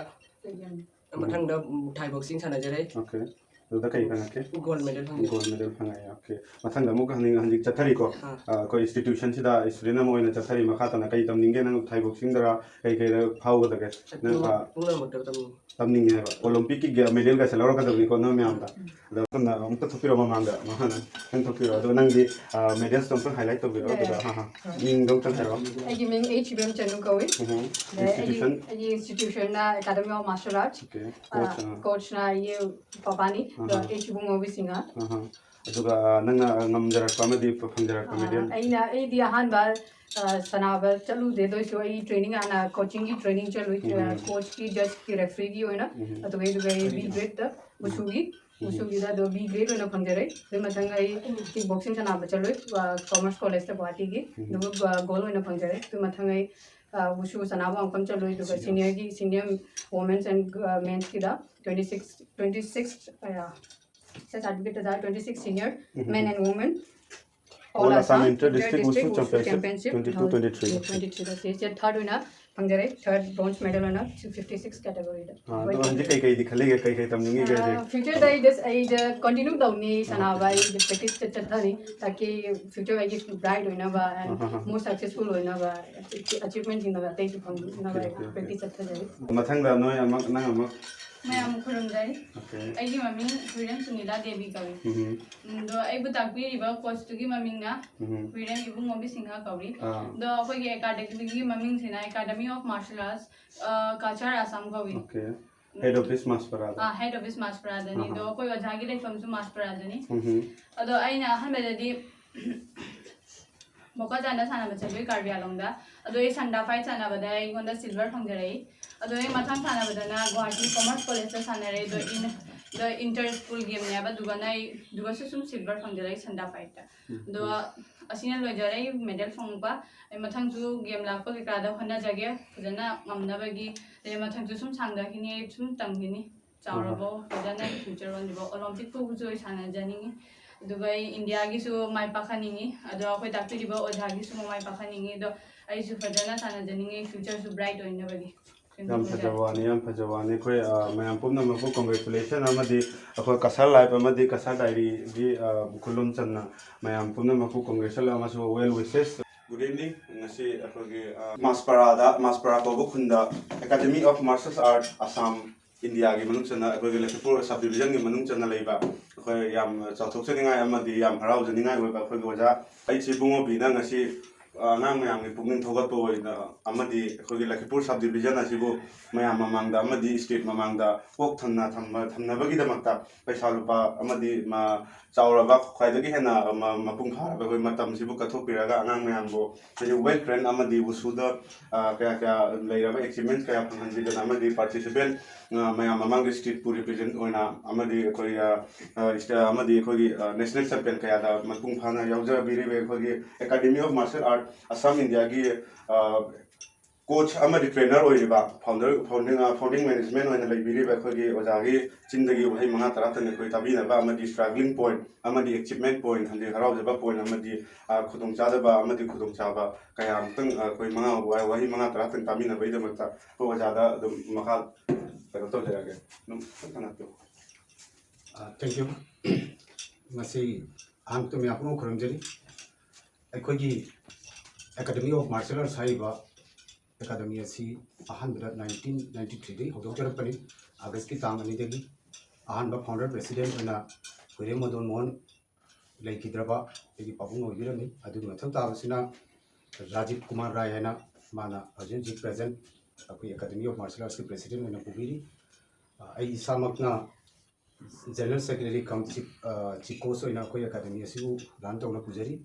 ꯎꯝ꯫ ꯃꯊꯪꯗ, ꯎꯝ, Thai boxing ꯁꯥꯟꯅꯖꯔꯦ꯫ Okay꯫ ꯑꯗꯨꯗ ꯀꯩ ꯐꯪꯉꯛꯀꯦ? Gold medal ꯐꯪꯉꯦ꯫ Gold medal ꯐꯪꯉꯛꯑꯦ, okay꯫ ꯃꯊꯪꯗ ꯑꯃꯨꯛ ꯍꯟꯖꯤꯛ, ꯍꯟꯖꯤꯛ ꯆꯠꯊꯔꯤꯀꯣ? ꯑꯥ꯫ ꯑꯥ, ꯑꯩꯈꯣꯏ institutionꯁꯤꯗ student ꯑꯃ ꯑꯣꯏꯅ ꯆꯠꯊꯔꯤ꯫ ꯃꯈꯥ ꯇꯥꯅ ꯀꯩ ꯇꯝꯅꯤꯡꯒꯦ? ꯅꯪ Thai boxingꯗꯔ ꯀꯩ ꯀꯩꯗ ꯐꯥꯎꯒꯗꯒꯦ? ꯅꯪ, ꯄꯨꯝꯅ-, ꯑꯥ, ꯄꯨꯝꯅꯃꯛꯇ ꯇꯝꯅꯤꯡꯉꯤ꯫ ꯇꯝꯅꯤꯡꯉꯦ ꯍꯥꯏꯕ? Olympicꯀꯤ medalꯒꯁꯦ ꯂꯧꯔꯛꯀꯗꯕꯅꯤꯀꯣ ꯅꯣꯏ ꯃꯌꯥꯝꯗ꯫ ꯎꯝ꯫ ꯑꯗꯣ ꯑꯝꯇ, ꯑꯝꯇ ꯊꯣꯛꯄꯤꯔꯛꯑꯣ ꯃꯃꯥꯡꯗ꯫ ꯃꯈꯥꯅ ꯈꯤꯇꯪ ꯊꯣꯛꯄꯤꯔꯛꯑꯣ꯫ ꯑꯗꯣ ꯅꯪꯗꯤ, ꯑꯥ, medalsꯇꯣ ꯑꯝꯇꯪ highlight ꯇꯧꯕꯤꯔꯛꯑꯣ, ꯌꯥꯏ, ꯑꯗꯨꯒ, ꯌꯥꯏ꯫ ꯍꯥ, ꯍꯥ꯫ ꯃꯤꯡꯗꯣ ꯑꯝꯇꯪ ꯍꯥꯏꯔꯛꯑꯣ꯫ ꯑꯩꯒꯤ ꯃꯤꯡ ꯑꯩꯆ ꯏꯕꯦꯝꯆꯅꯨ ꯀꯧꯏ꯫ ꯎꯝ꯫ ꯑꯗꯩ ꯑꯩꯒꯤ, institution? ꯑꯩꯒꯤ institutionꯅ Academy of Martial Arts꯫ Okay꯫ ꯑꯥ, coachꯅ? Coachꯅ ꯑꯩꯒꯤ ꯄꯄꯥꯅꯤ, ꯑꯗꯣ ꯑꯍꯥ꯫ ꯑꯩꯆ ꯏꯕꯨꯡꯉꯣ ꯕꯤ ꯁꯤꯡꯍ꯫ ꯑꯍꯥ꯫ ꯑꯗꯨꯒ ꯅꯪꯅ ꯉꯝꯖꯔꯛꯄ ꯑꯃꯗꯤ ꯐꯪꯖꯔꯛꯄ ꯑꯥ, medal? ꯑꯩꯅ, ꯑꯩꯗꯤ ꯑꯍꯥꯟꯕ, ꯑꯥ, ꯁꯥꯟꯅꯕ ꯆꯠꯂꯨꯗꯦ, ꯑꯗꯨ ꯑꯣꯏꯁꯨ ꯑꯩ training ꯍꯥꯟꯅ coachingꯒꯤ training ꯆꯠꯂꯨꯏ, ꯎꯝ꯫ ꯑꯥ, coachꯀꯤ judgeꯀꯤ refereeꯒꯤ ꯑꯣꯏꯅ꯫ ꯎꯝ꯫ ꯑꯗꯨꯒ ꯑꯩ, ꯑꯗꯨꯒ ꯑꯩ B gradeꯇ ꯎꯝ꯫ ꯋꯨꯁꯨꯒꯤ, ꯎꯝ꯫ ꯋꯨꯁꯨꯒꯤꯗ ꯑꯗꯣ B grade ꯑꯣꯏꯅ ꯐꯪꯖꯔꯦ꯫ ꯑꯗꯨ ꯃꯊꯪ ꯑꯩ kick boxing ꯁꯥꯟꯅꯕ ꯆꯠꯂꯨꯏ, ꯑꯥ, Commerce Collegeꯇ ꯒꯨꯋꯥꯍꯥꯇꯤꯒꯤ꯫ ꯎꯝ꯫ ꯑꯗꯨꯒ, ꯑꯥ, gold ꯑꯣꯏꯅ ꯐꯪꯖꯔꯦ꯫ ꯑꯗꯨ ꯃꯊꯪ ꯑꯩ ꯋꯨꯁꯨ ꯁꯥꯟꯅꯕ ꯑꯃꯨꯛꯇꯪ ꯆꯠꯂꯨꯏ꯫ ꯑꯗꯨꯒ ꯁꯤꯅꯤꯌꯔꯒꯤ, ꯁꯤꯅꯤꯌꯔ ꯋꯨꯃꯦꯟꯁ ꯑꯦꯟ ꯃꯦꯟꯁꯀꯤꯗ ꯇ꯭ꯋꯦꯟꯇꯤ ꯁꯤꯛꯁ, ꯇ꯭ꯋꯦꯟꯇꯤ ꯁꯤꯛꯁ ꯁꯦ ꯁꯥꯔꯇꯤꯐꯤꯀꯦꯠꯇ twenty six senior men and women All Assam Inter District Wushu Championship twenty two twenty three. Twenty ꯊ꯭ꯔꯤꯗ ꯁꯤꯁꯦ ꯊꯥꯔꯠ ꯑꯣꯏꯅ ꯐꯪꯖꯔꯦ꯫ ꯊꯥꯔꯠ ꯕ꯭ꯔꯣꯟꯖ ꯃꯦꯗꯜ ꯑꯣꯏꯅ ꯐꯤꯐꯇꯤ ꯁꯤꯛꯁ ꯀꯦꯇꯦꯒꯣꯔꯤꯗ꯫ ꯑꯗꯣ ꯍꯧꯖꯤꯛ ꯀꯩ ꯀꯩꯗꯤ ꯈꯜꯂꯤꯒꯦ, ꯀꯩ ꯀꯩ ꯇꯝꯅꯤꯡꯉꯤꯒꯦ ꯍꯧꯖꯤꯛ? ꯐ꯭ꯌꯨꯆꯔꯗ ꯑꯩ ꯖꯁ ꯑꯩꯗ ꯀꯟꯇꯤꯅ꯭ꯌꯨ ꯇꯧꯅꯤ, ꯁꯥꯟꯅꯕ ꯑꯩ ꯄ꯭ꯔꯦꯛꯇꯤꯁꯇ ꯆꯠꯊꯅꯤ, ꯇꯥꯀꯤ ꯐ꯭ꯌꯨꯆꯔ ꯑꯩꯒꯤ ꯕ꯭ꯔꯥꯏꯠ ꯑꯣꯏꯅꯕ, ꯃꯣꯔ ꯁꯛꯁꯦꯁꯐꯨꯜ ꯑꯣꯏꯅꯕ, ꯑꯆꯤꯚꯃꯦꯟꯁꯤꯡꯗ ꯑꯇꯩꯁꯨ ꯐꯪꯅꯕ ꯑꯩ ꯄ꯭ꯔꯦꯛꯇꯤꯁ ꯆꯠꯊꯖꯔꯤ꯫ ꯃꯊꯪꯗ ꯅꯣꯏ ꯑꯃꯨꯛ, ꯅꯪ ꯑꯃꯨꯛ꯫ ꯃꯌꯥꯝ ꯈꯨꯔꯨꯝꯖꯔꯤ꯫ Okay. ꯑꯩꯒꯤ ꯃꯃꯤꯡ ꯍꯨꯏꯔꯦꯝ ꯁꯨꯅꯤꯂꯥ ꯗꯦꯕꯤ ꯀꯧꯏ꯫ ꯎꯝ. ꯑꯗꯣ ꯑꯩꯕꯨ ꯇꯥꯛꯄꯤꯔꯤꯕ ꯀꯣꯆꯇꯨꯒꯤ ꯃꯃꯤꯡꯅ ꯎꯝ. ꯍꯨꯏꯔꯦꯝ ꯏꯕꯨꯡꯉꯣ ꯕꯤꯁꯤꯡꯍ ꯀꯧꯏ꯫ ꯑꯥ. ꯑꯗꯣ ꯑꯩꯈꯣꯏꯒꯤ ꯑꯦꯀꯥꯗꯃꯤꯒꯤ ꯃꯃꯤꯡꯁꯤꯅ Academy of Martial Arts, ꯑ, ꯀꯥꯆꯥꯔ ꯑꯁꯥꯝ ꯀꯧꯏ꯫ Okay. Head office ꯃꯥꯁꯄꯔꯥꯗ꯫ ꯑꯥ, ꯍꯦꯗ ꯑꯣꯐꯤꯁ ꯃꯥꯁꯄꯔꯥꯗꯅꯤ꯫ ꯑꯗꯣ ꯑꯍꯥ. ꯑꯩꯈꯣꯏ ꯑꯣꯖꯥꯒꯤ ꯂꯩꯐꯝꯁꯨ ꯃꯥꯁꯄꯔꯥꯗꯅꯤ꯫ ꯎꯝ. ꯑꯗꯣ ꯑꯩꯅ ꯑꯍꯥꯟꯕꯗꯗꯤ ꯕꯣꯀꯥꯖꯥꯟꯗ ꯁꯥꯟꯅꯕ ꯆꯠꯂꯨꯏ ꯀꯥꯔꯕꯤ ꯑꯥꯡꯂꯣꯡꯗ꯫ ꯑꯗꯣ ꯑꯩ ꯁꯟꯗꯥ ꯐꯥꯏꯠ ꯁꯥꯟꯅꯕꯗ ꯑꯩꯉꯣꯟꯗ ꯁꯤꯜꯚꯔ ꯐꯪꯖꯔꯛꯏ꯫ ꯑꯗꯣ ꯑꯩ ꯃꯊꯪ ꯁꯥꯟꯅꯕꯗꯅ ꯒꯨꯋꯥꯍꯥꯇꯤ ꯀꯣꯃꯔꯁ ꯀꯣꯂꯦꯖꯇ ꯁꯥꯟꯅꯔꯦ꯫ ꯑꯗꯣ ꯏꯟ, ꯑꯗꯣ ꯏꯟꯇꯔ ꯁ꯭ꯀꯨꯜ ꯒꯦꯝꯅꯦꯕ꯫ ꯑꯗꯨꯒꯅ ꯑꯩ, ꯑꯗꯨꯒꯁꯨ ꯁꯨꯝ ꯁꯤꯜꯚꯔ ꯐꯪꯖꯔꯛꯏ ꯁꯟꯗꯥ ꯐꯥꯏꯠꯇ꯫ ꯑꯗꯣ ꯑꯁꯤꯅ ꯂꯣꯏꯖꯔꯦ ꯑꯩ ꯃꯦꯗꯜ ꯐꯪꯉꯛꯄ꯫ ꯑꯩ ꯃꯊꯪꯁꯨ ꯒꯦꯝ ꯂꯥꯛꯄ ꯀꯩꯀꯥꯗ ꯍꯣꯠꯅꯖꯒꯦ ꯐꯖꯅ ꯉꯝꯅꯕꯒꯤ꯫ ꯑꯗꯩ ꯃꯊꯪꯁꯨ ꯁꯨꯝ ꯁꯥꯡꯊꯈꯤꯅꯤ, ꯑꯩ ꯁꯨꯝ ꯇꯝꯈꯤꯅꯤ꯫ ꯆꯥꯎꯔꯕ ꯐꯖꯅ ꯑꯩ ꯐ꯭ꯌꯨꯆꯔ ꯑꯣꯟꯗ꯭ꯔꯤꯕ ꯑꯣꯂꯦꯝꯄꯤꯛ ꯐꯥꯎꯕꯁꯨ ꯑꯩ ꯁꯥꯟꯅꯖꯅꯤꯡꯉꯤ꯫ ꯑꯗꯨꯒ ꯑꯩ ꯏꯟꯗꯤꯌꯥꯒꯤꯁꯨ ꯃꯥꯏ ꯄꯥꯛꯍꯟꯅꯤꯡꯉꯤ꯫ ꯑꯗꯣ ꯑꯩꯈꯣꯏ ꯇꯥꯛꯄꯤꯔꯤꯕ ꯑꯣꯖꯥꯒꯤꯁꯨ ꯃꯥꯏ ꯄꯥꯛꯍꯟꯅꯤꯡꯉꯤ꯫ ꯑꯗꯣ ꯑꯩꯁꯨ ꯐꯖꯅ ꯁꯥꯟꯅꯖꯅꯤꯡꯉꯤ, ꯐ꯭ꯌꯨꯆꯔꯁꯨ ꯕ꯭ꯔꯥꯏꯠ ꯑꯣꯏꯅꯕꯒꯤ꯫ ꯌꯥꯝ ꯐꯖꯕ ꯋꯥꯅꯤ, ꯌꯥꯝ ꯐꯖꯕ ꯋꯥꯅꯤ꯫ ꯑꯩꯈꯣꯏ, ꯑ, ꯃꯌꯥꯝ ꯄꯨꯝꯅꯃꯛꯄꯨ congratulation ꯑꯃꯗꯤ ꯑꯩꯈꯣꯏ ꯀꯁꯥꯔ ꯂꯥꯏꯐ ꯑꯃꯗꯤ ꯀꯁꯥꯔ ꯗꯥꯏꯔꯤꯒꯤ, ꯑ, ꯈꯨꯂꯨꯝ ꯆꯟꯅ ꯃꯌꯥꯝ ꯄꯨꯝꯅꯃꯛꯄꯨ congratulation ꯑꯃꯁꯨꯡ well wishes꯫ Good evening꯫ ꯉꯁꯤ ꯑꯩꯈꯣꯏꯒꯤ, ꯑ, ꯃꯥꯁꯄꯔꯥꯗ, ꯃꯥꯁꯄꯔꯥ ꯀꯧꯕ ꯈꯨꯟꯗ Academy of Martial Arts Assam ꯏꯟꯗꯤꯌꯥꯒꯤ ꯃꯅꯨꯡ ꯆꯟꯅ ꯑꯩꯈꯣꯏꯒꯤ ꯂꯈꯤꯄꯨꯔ sub division ꯒꯤ ꯃꯅꯨꯡ ꯆꯟꯅ ꯂꯩꯕ ꯑꯩꯈꯣꯏ ꯌꯥꯝ ꯆꯥꯎꯊꯣꯛꯆꯅꯤꯡꯉꯥꯏ ꯑꯃꯗꯤ ꯌꯥꯝ ꯍꯔꯥꯎꯖꯅꯤꯡꯉꯥꯏ ꯑꯣꯏꯕ ꯑꯩꯈꯣꯏꯒꯤ ꯑꯣꯖꯥ ꯑꯩꯆ ꯏꯕꯨꯡꯉꯣꯕꯤꯅ ꯉꯁꯤ, ꯑ, ꯑꯉꯥꯡ ꯃꯌꯥꯝꯒꯤ ꯄꯨꯛꯅꯤꯡ ꯊꯧꯒꯠꯄ ꯑꯣꯏꯅ ꯑꯃꯗꯤ ꯑꯩꯈꯣꯏꯒꯤ ꯂꯈꯤꯄꯨꯔ sub division ꯑꯁꯤꯕꯨ ꯃꯌꯥꯝ ꯃꯃꯥꯡꯗ ꯑꯃꯗꯤ state ꯃꯃꯥꯡꯗ ꯀꯣꯛ ꯊꯝꯅ ꯊꯝꯕ, ꯊꯝꯅꯕꯒꯤꯗꯃꯛꯇ ꯄꯩꯁꯥ ꯂꯨꯄꯥ ꯑꯃꯗꯤ ꯃ-, ꯆꯥꯎꯔꯕ ꯈ꯭ꯋꯥꯏꯗꯒꯤ ꯍꯦꯟꯅ ꯃ-, ꯃꯄꯨꯡ ꯐꯥꯔꯕ ꯑꯩꯈꯣꯏ ꯃꯇꯝꯁꯤꯕꯨ ꯀꯠꯊꯣꯛꯄꯤꯔꯒ ꯑꯉꯥꯡ ꯃꯌꯥꯝꯕꯨ ꯍꯥꯏꯗꯤ well trained ꯑꯃꯗꯤ ꯋꯨꯁꯨꯗ, ꯑ, ꯀꯌꯥ ꯀꯌꯥ ꯂꯩꯔꯕ achievements ꯀꯌꯥ ꯐꯪꯍꯟꯕꯤꯗꯅ ꯑꯃꯗꯤ participant, ꯑ, ꯃꯌꯥꯝ ꯃꯃꯥꯡꯗ state ꯄꯨ represent ꯑꯣꯏꯅ ꯑꯃꯗꯤ ꯑꯩꯈꯣꯏ, ꯑ, ꯑ, ꯏꯁꯇ-, ꯑꯃꯗꯤ ꯑꯩꯈꯣꯏꯒꯤ, ꯑ, national champion ꯀꯌꯥꯗ ꯃꯄꯨꯡ ꯐꯥꯅ ꯌꯥꯎꯖꯕꯤꯔꯤꯕ ꯑꯩꯈꯣꯏꯒꯤ Academy of Martial Art Assam ꯏꯟꯗꯤꯌꯥꯒꯤ, ꯑ, ꯀꯣꯆ ꯑꯃꯗꯤ ꯇ꯭ꯔꯦꯅꯔ ꯑꯣꯏꯔꯤꯕ, ꯐꯥꯎꯟꯗꯔ, ꯐꯥꯎꯟꯗꯤꯡ, ꯑ, ꯐꯥꯎꯟꯗꯤꯡ ꯃꯦꯅꯦꯖꯃꯦꯟ ꯑꯣꯏꯅ ꯂꯩꯕꯤꯔꯤꯕ ꯑꯩꯈꯣꯏꯒꯤ ꯑꯣꯖꯥꯒꯤ ꯆꯤꯟꯗꯒꯤ ꯋꯥꯍꯩ ꯃꯉꯥ ꯇꯔꯥꯇꯪ ꯑꯩꯈꯣꯏ ꯇꯥꯕꯤꯅꯕ ꯑꯃꯗꯤ ꯁ꯭ꯇ꯭ꯔꯥꯒ꯭ꯂꯤꯡ ꯄꯣꯏꯟꯠ ꯑꯃꯗꯤ ꯑꯦꯆꯤꯞꯃꯦꯟꯠ ꯄꯣꯏꯟꯠ, ꯍꯥꯏꯗꯤ ꯍꯔꯥꯎꯖꯕ ꯄꯣꯏꯟꯠ ꯑꯃꯗꯤ, ꯑ, ꯈꯨꯗꯣꯡꯆꯥꯗꯕ ꯑꯃꯗꯤ ꯈꯨꯗꯣꯡꯆꯥꯕ ꯀꯌꯥ ꯑꯃꯇꯪ, ꯑ, ꯑꯩꯈꯣꯏ ꯃꯉꯥ ꯋꯥ-, ꯋꯥꯍꯩ ꯃꯉꯥ ꯇꯔꯥꯇꯪ ꯇꯥꯕꯤꯅꯕꯒꯤꯗꯃꯛꯇ ꯑꯩꯈꯣꯏ ꯑꯣꯖꯥꯗ ꯑꯗꯨꯝ ꯃꯈꯥ ꯀꯩꯅꯣ ꯇꯧꯖꯔꯛꯑꯒꯦ꯫ ꯑꯗꯨꯝ ꯈꯤꯇꯪ ꯀꯩꯅꯣ ꯇꯧ꯫ ꯑ, thank you꯫ ꯉꯁꯤ ꯑꯍꯥꯟꯕꯗ ꯃꯌꯥꯝ ꯄꯨꯝꯅꯃꯛ ꯈꯨꯔꯨꯝꯖꯔꯤ꯫ ꯑꯩꯈꯣꯏꯒꯤ Academy of Martial Arts ꯍꯥꯏꯔꯤꯕ ꯑꯦꯀꯥꯗꯃꯤ ꯑꯁꯤ ꯑꯍꯥꯟꯕꯗ ꯅꯥꯏꯟꯇꯤꯟ ꯅꯥꯏꯟꯇꯤ ꯊ꯭ꯔꯤꯗꯒꯤ ꯍꯧꯗꯣꯛꯆꯔꯛꯄꯅꯤ꯫ ꯑꯥꯒꯁꯀꯤ ꯇꯥꯡ ꯑꯅꯤꯗꯒꯤ ꯑꯍꯥꯟꯕ ꯐꯥꯎꯟꯗꯔ ꯄ꯭ꯔꯦꯁꯤꯗꯦꯟꯠ ꯑꯣꯏꯅ ꯈꯣꯏꯔꯦꯝ ꯃꯗꯣꯟ ꯃꯣꯍꯟ ꯂꯩꯈꯤꯗ꯭ꯔꯕ ꯑꯩꯒꯤ ꯄꯥꯕꯨꯡ ꯑꯣꯏꯕꯤꯔꯝꯃꯤ꯫ ꯑꯗꯨꯒꯤ ꯃꯊꯪ ꯇꯥꯕꯁꯤꯅ ꯔꯥꯖꯤꯕ ꯀꯨꯃꯥꯔ ꯔꯥꯏ ꯍꯥꯏꯅ, ꯃꯥꯅ ꯍꯧꯖꯤꯛ ꯍꯧꯖꯤꯛ ꯄ꯭ꯔꯦꯖꯦꯟꯠ ꯑꯩꯈꯣꯏ Academy of Martial Artsꯀꯤ ꯄ꯭ꯔꯦꯁꯤꯗꯦꯟꯠ ꯑꯣꯏꯅ ꯄꯨꯕꯤꯔꯤ꯫ ꯑ, ꯑꯩ ꯏꯁꯥꯃꯛꯅ ꯖꯦꯅꯔꯦꯜ ꯁꯦꯀ꯭ꯔꯦꯇꯔꯤ ꯀꯝ ꯆꯤꯐ, ꯑ, ꯆꯤꯐ ꯀꯣꯆ ꯑꯣꯏꯅ ꯑꯩꯈꯣꯏ ꯑꯦꯀꯥꯗꯃꯤ ꯑꯁꯤꯕꯨ ꯔꯟ ꯇꯧꯅ ꯄꯨꯖꯔꯤ꯫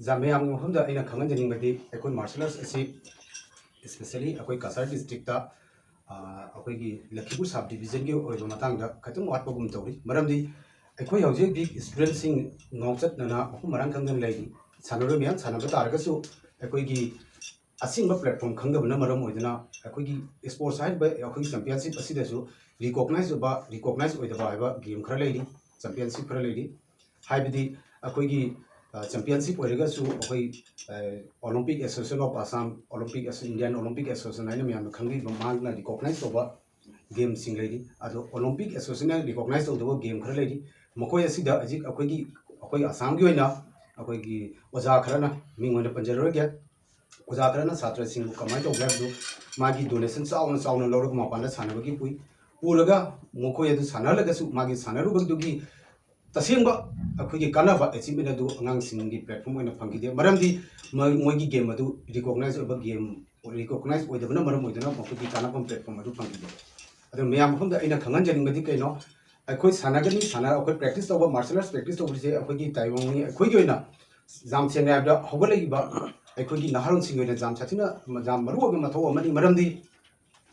ꯖꯥ-, ꯃꯌꯥꯝꯒꯤ ꯃꯐꯝꯗ ꯑꯩꯅ ꯈꯪꯍꯟꯖꯅꯤꯡꯕꯗꯤ, ꯑꯩꯈꯣꯏ ꯃꯥꯔꯁꯦꯜ ꯑꯥꯔꯠꯁ ꯑꯁꯤ especially ꯑꯩꯈꯣꯏ ꯀꯆꯥꯔ ꯗꯤꯁꯇ꯭ꯔꯤꯛꯇ, ꯑ, ꯑꯩꯈꯣꯏꯒꯤ ꯂꯈꯤꯄꯨꯔ ꯁꯕ ꯗꯤꯕꯤꯖꯟꯒꯤ ꯑꯣꯏꯕ ꯃꯇꯥꯡꯗ ꯈꯤꯇꯪ ꯋꯥꯠꯄꯒꯨꯝ ꯇꯧꯔꯤ꯫ ꯃꯔꯝꯗꯤ ꯑꯩꯈꯣꯏ ꯍꯧꯖꯤꯛ ꯍꯧꯖꯤꯛ ꯏꯁꯇꯨꯗꯦꯟꯠꯁꯤꯡ ꯉꯥꯎꯆꯠꯅꯅ ꯃꯐꯝ ꯃꯔꯥꯡ ꯈꯪꯗꯅ ꯂꯩꯔꯤ꯫ ꯁꯥꯟꯅꯔꯣꯏ ꯃꯌꯥꯝ ꯁꯥꯟꯅꯕ ꯇꯥꯔꯒꯁꯨ ꯑꯩꯈꯣꯏꯒꯤ ꯑꯁꯦꯡꯕ ꯄ꯭ꯂꯦꯠꯐꯣꯝ ꯈꯪꯗꯕꯅ ꯃꯔꯝ ꯑꯣꯏꯗꯨꯅ ꯑꯩꯈꯣꯏꯒꯤ ꯏꯁꯄꯣꯔꯠꯁ ꯍꯥꯏꯔꯤꯕ ꯑꯩꯈꯣꯏꯒꯤ ꯆꯦꯝꯄꯤꯌꯟꯁꯤꯞ ꯑꯁꯤꯗꯁꯨ ꯔꯤꯀꯣꯛꯅꯥꯏꯖ ꯑꯣꯏꯕ, ꯔꯤꯀꯣꯛꯅꯥꯏꯖ ꯑꯣꯏꯗꯕ ꯍꯥꯏꯕ ꯒꯦꯝ ꯈꯔ ꯂꯩꯔꯤ, ꯆꯦꯝꯄꯤꯌꯟꯁꯤꯞ ꯈꯔ ꯂꯩꯔꯤ꯫ ꯍꯥꯏꯕꯗꯤ ꯑꯩꯈꯣꯏꯒꯤ, ꯑ, ꯆꯦꯝꯄꯤꯌꯟꯁꯤꯞ ꯑꯣꯏꯔꯒꯁꯨ ꯑꯩꯈꯣꯏ, ꯑ, Olympic Association of Assam, Olympic Asso-, Indian Olympic Association ꯍꯥꯏꯅ ꯃꯌꯥꯝꯅ ꯈꯪꯕꯤꯕ, ꯃꯍꯥꯛꯅ ꯔꯤꯀꯣꯛꯅꯥꯏꯖ ꯇꯧꯕ ꯒꯦꯝꯁꯤꯡ ꯂꯩꯔꯤ꯫ ꯑꯗꯣ Olympic Association ꯅ ꯔꯤꯀꯣꯛꯅꯥꯏꯖ ꯇꯧꯗꯕ ꯒꯦꯝ ꯈꯔ ꯂꯩꯔꯤ꯫ ꯃꯈꯣꯏ ꯑꯁꯤꯗ ꯍꯧꯖꯤꯛ ꯑꯩꯈꯣꯏꯒꯤ, ꯑꯩꯈꯣꯏ ꯑꯁꯥꯝꯒꯤ ꯑꯣꯏꯅ ꯑꯩꯈꯣꯏꯒꯤ ꯑꯣꯖꯥ ꯈꯔꯅ, ꯃꯤꯡ ꯑꯣꯏꯅ ꯄꯟꯖꯔꯔꯣꯏꯒꯦ, ꯑꯣꯖꯥ ꯈꯔꯅ ꯁꯥꯇ꯭ꯔꯁꯤꯡꯕꯨ ꯀꯃꯥꯏꯅ ꯇꯧꯒꯦ ꯍꯥꯏꯕꯗꯨ ꯃꯥꯒꯤ ꯗꯣꯅꯦꯁꯟ ꯆꯥꯎꯅ ꯆꯥꯎꯅ ꯂꯧꯔꯒ ꯃꯄꯥꯟꯗ ꯁꯥꯟꯅꯕꯒꯤ ꯄꯨꯏ꯫ ꯄꯨꯔꯒ ꯃꯈꯣꯏ ꯑꯗꯨ ꯁꯥꯟꯅꯍꯜꯂꯒꯁꯨ ꯃꯥꯒꯤ ꯁꯥꯟꯅꯔꯨꯕꯗꯨꯒꯤ ꯇꯁꯦꯡꯕ ꯑꯩꯈꯣꯏꯒꯤ ꯀꯥꯟꯅꯕ ꯑꯦꯆꯤꯞꯃꯦꯟ ꯑꯗꯨ ꯑꯉꯥꯡꯁꯤꯡꯒꯤ ꯄ꯭ꯂꯦꯠꯐꯣꯝ ꯑꯣꯏꯅ ꯐꯪꯈꯤꯗꯦ꯫ ꯃꯔꯝꯗꯤ ꯃ-, ꯃꯣꯏꯒꯤ ꯒꯦꯝ ꯑꯗꯨ ꯔꯤꯀꯣꯛꯅꯥꯏꯖ ꯑꯣꯏꯕ ꯒꯦꯝ, ꯔꯤꯀꯣꯛꯅꯥꯏꯖ ꯑꯣꯏꯗꯕꯅ ꯃꯔꯝ ꯑꯣꯏꯗꯨꯅ ꯃꯈꯣꯏꯒꯤ ꯀꯥꯟꯅꯐꯝ ꯄ꯭ꯂꯦꯠꯐꯣꯝ ꯑꯗꯨ ꯐꯪꯈꯤꯗꯦ꯫ ꯑꯗꯨꯅ ꯃꯌꯥꯝ ꯃꯐꯝꯗ ꯑꯩꯅ ꯈꯪꯍꯟꯖꯅꯤꯡꯕꯗꯤ ꯀꯩꯅꯣ, ꯑꯩꯈꯣꯏ ꯁꯥꯟꯅꯒꯅꯤ, ꯁꯥꯟꯅ-, ꯑꯩꯈꯣꯏ ꯄ꯭ꯔꯦꯛꯇꯤꯁ ꯇꯧꯕ, ꯃꯥꯔꯁꯦꯜ ꯑꯥꯔꯠꯁ ꯄ꯭ꯔꯦꯛꯇꯤꯁ ꯇꯧꯕꯁꯦ ꯑꯩꯈꯣꯏꯒꯤ ꯇꯥꯏꯕꯪꯅꯤ꯫ ꯑꯩꯈꯣꯏꯒꯤ ꯑꯣꯏꯅ ꯌꯥꯝ ꯁꯦꯡꯅ ꯍꯥꯏꯔꯕꯗ ꯍꯧꯒꯠꯂꯛꯏꯕ ꯑꯩꯈꯣꯏꯒꯤ ꯅꯍꯥꯔꯣꯜꯁꯤꯡꯒꯤ ꯑꯣꯏꯅ ꯌꯥꯝ ꯁꯥꯊꯤꯅ, ꯌꯥꯝ ꯃꯔꯨꯑꯣꯏꯕ ꯃꯊꯧ ꯑꯃꯅꯤ꯫ ꯃꯔꯝꯗꯤ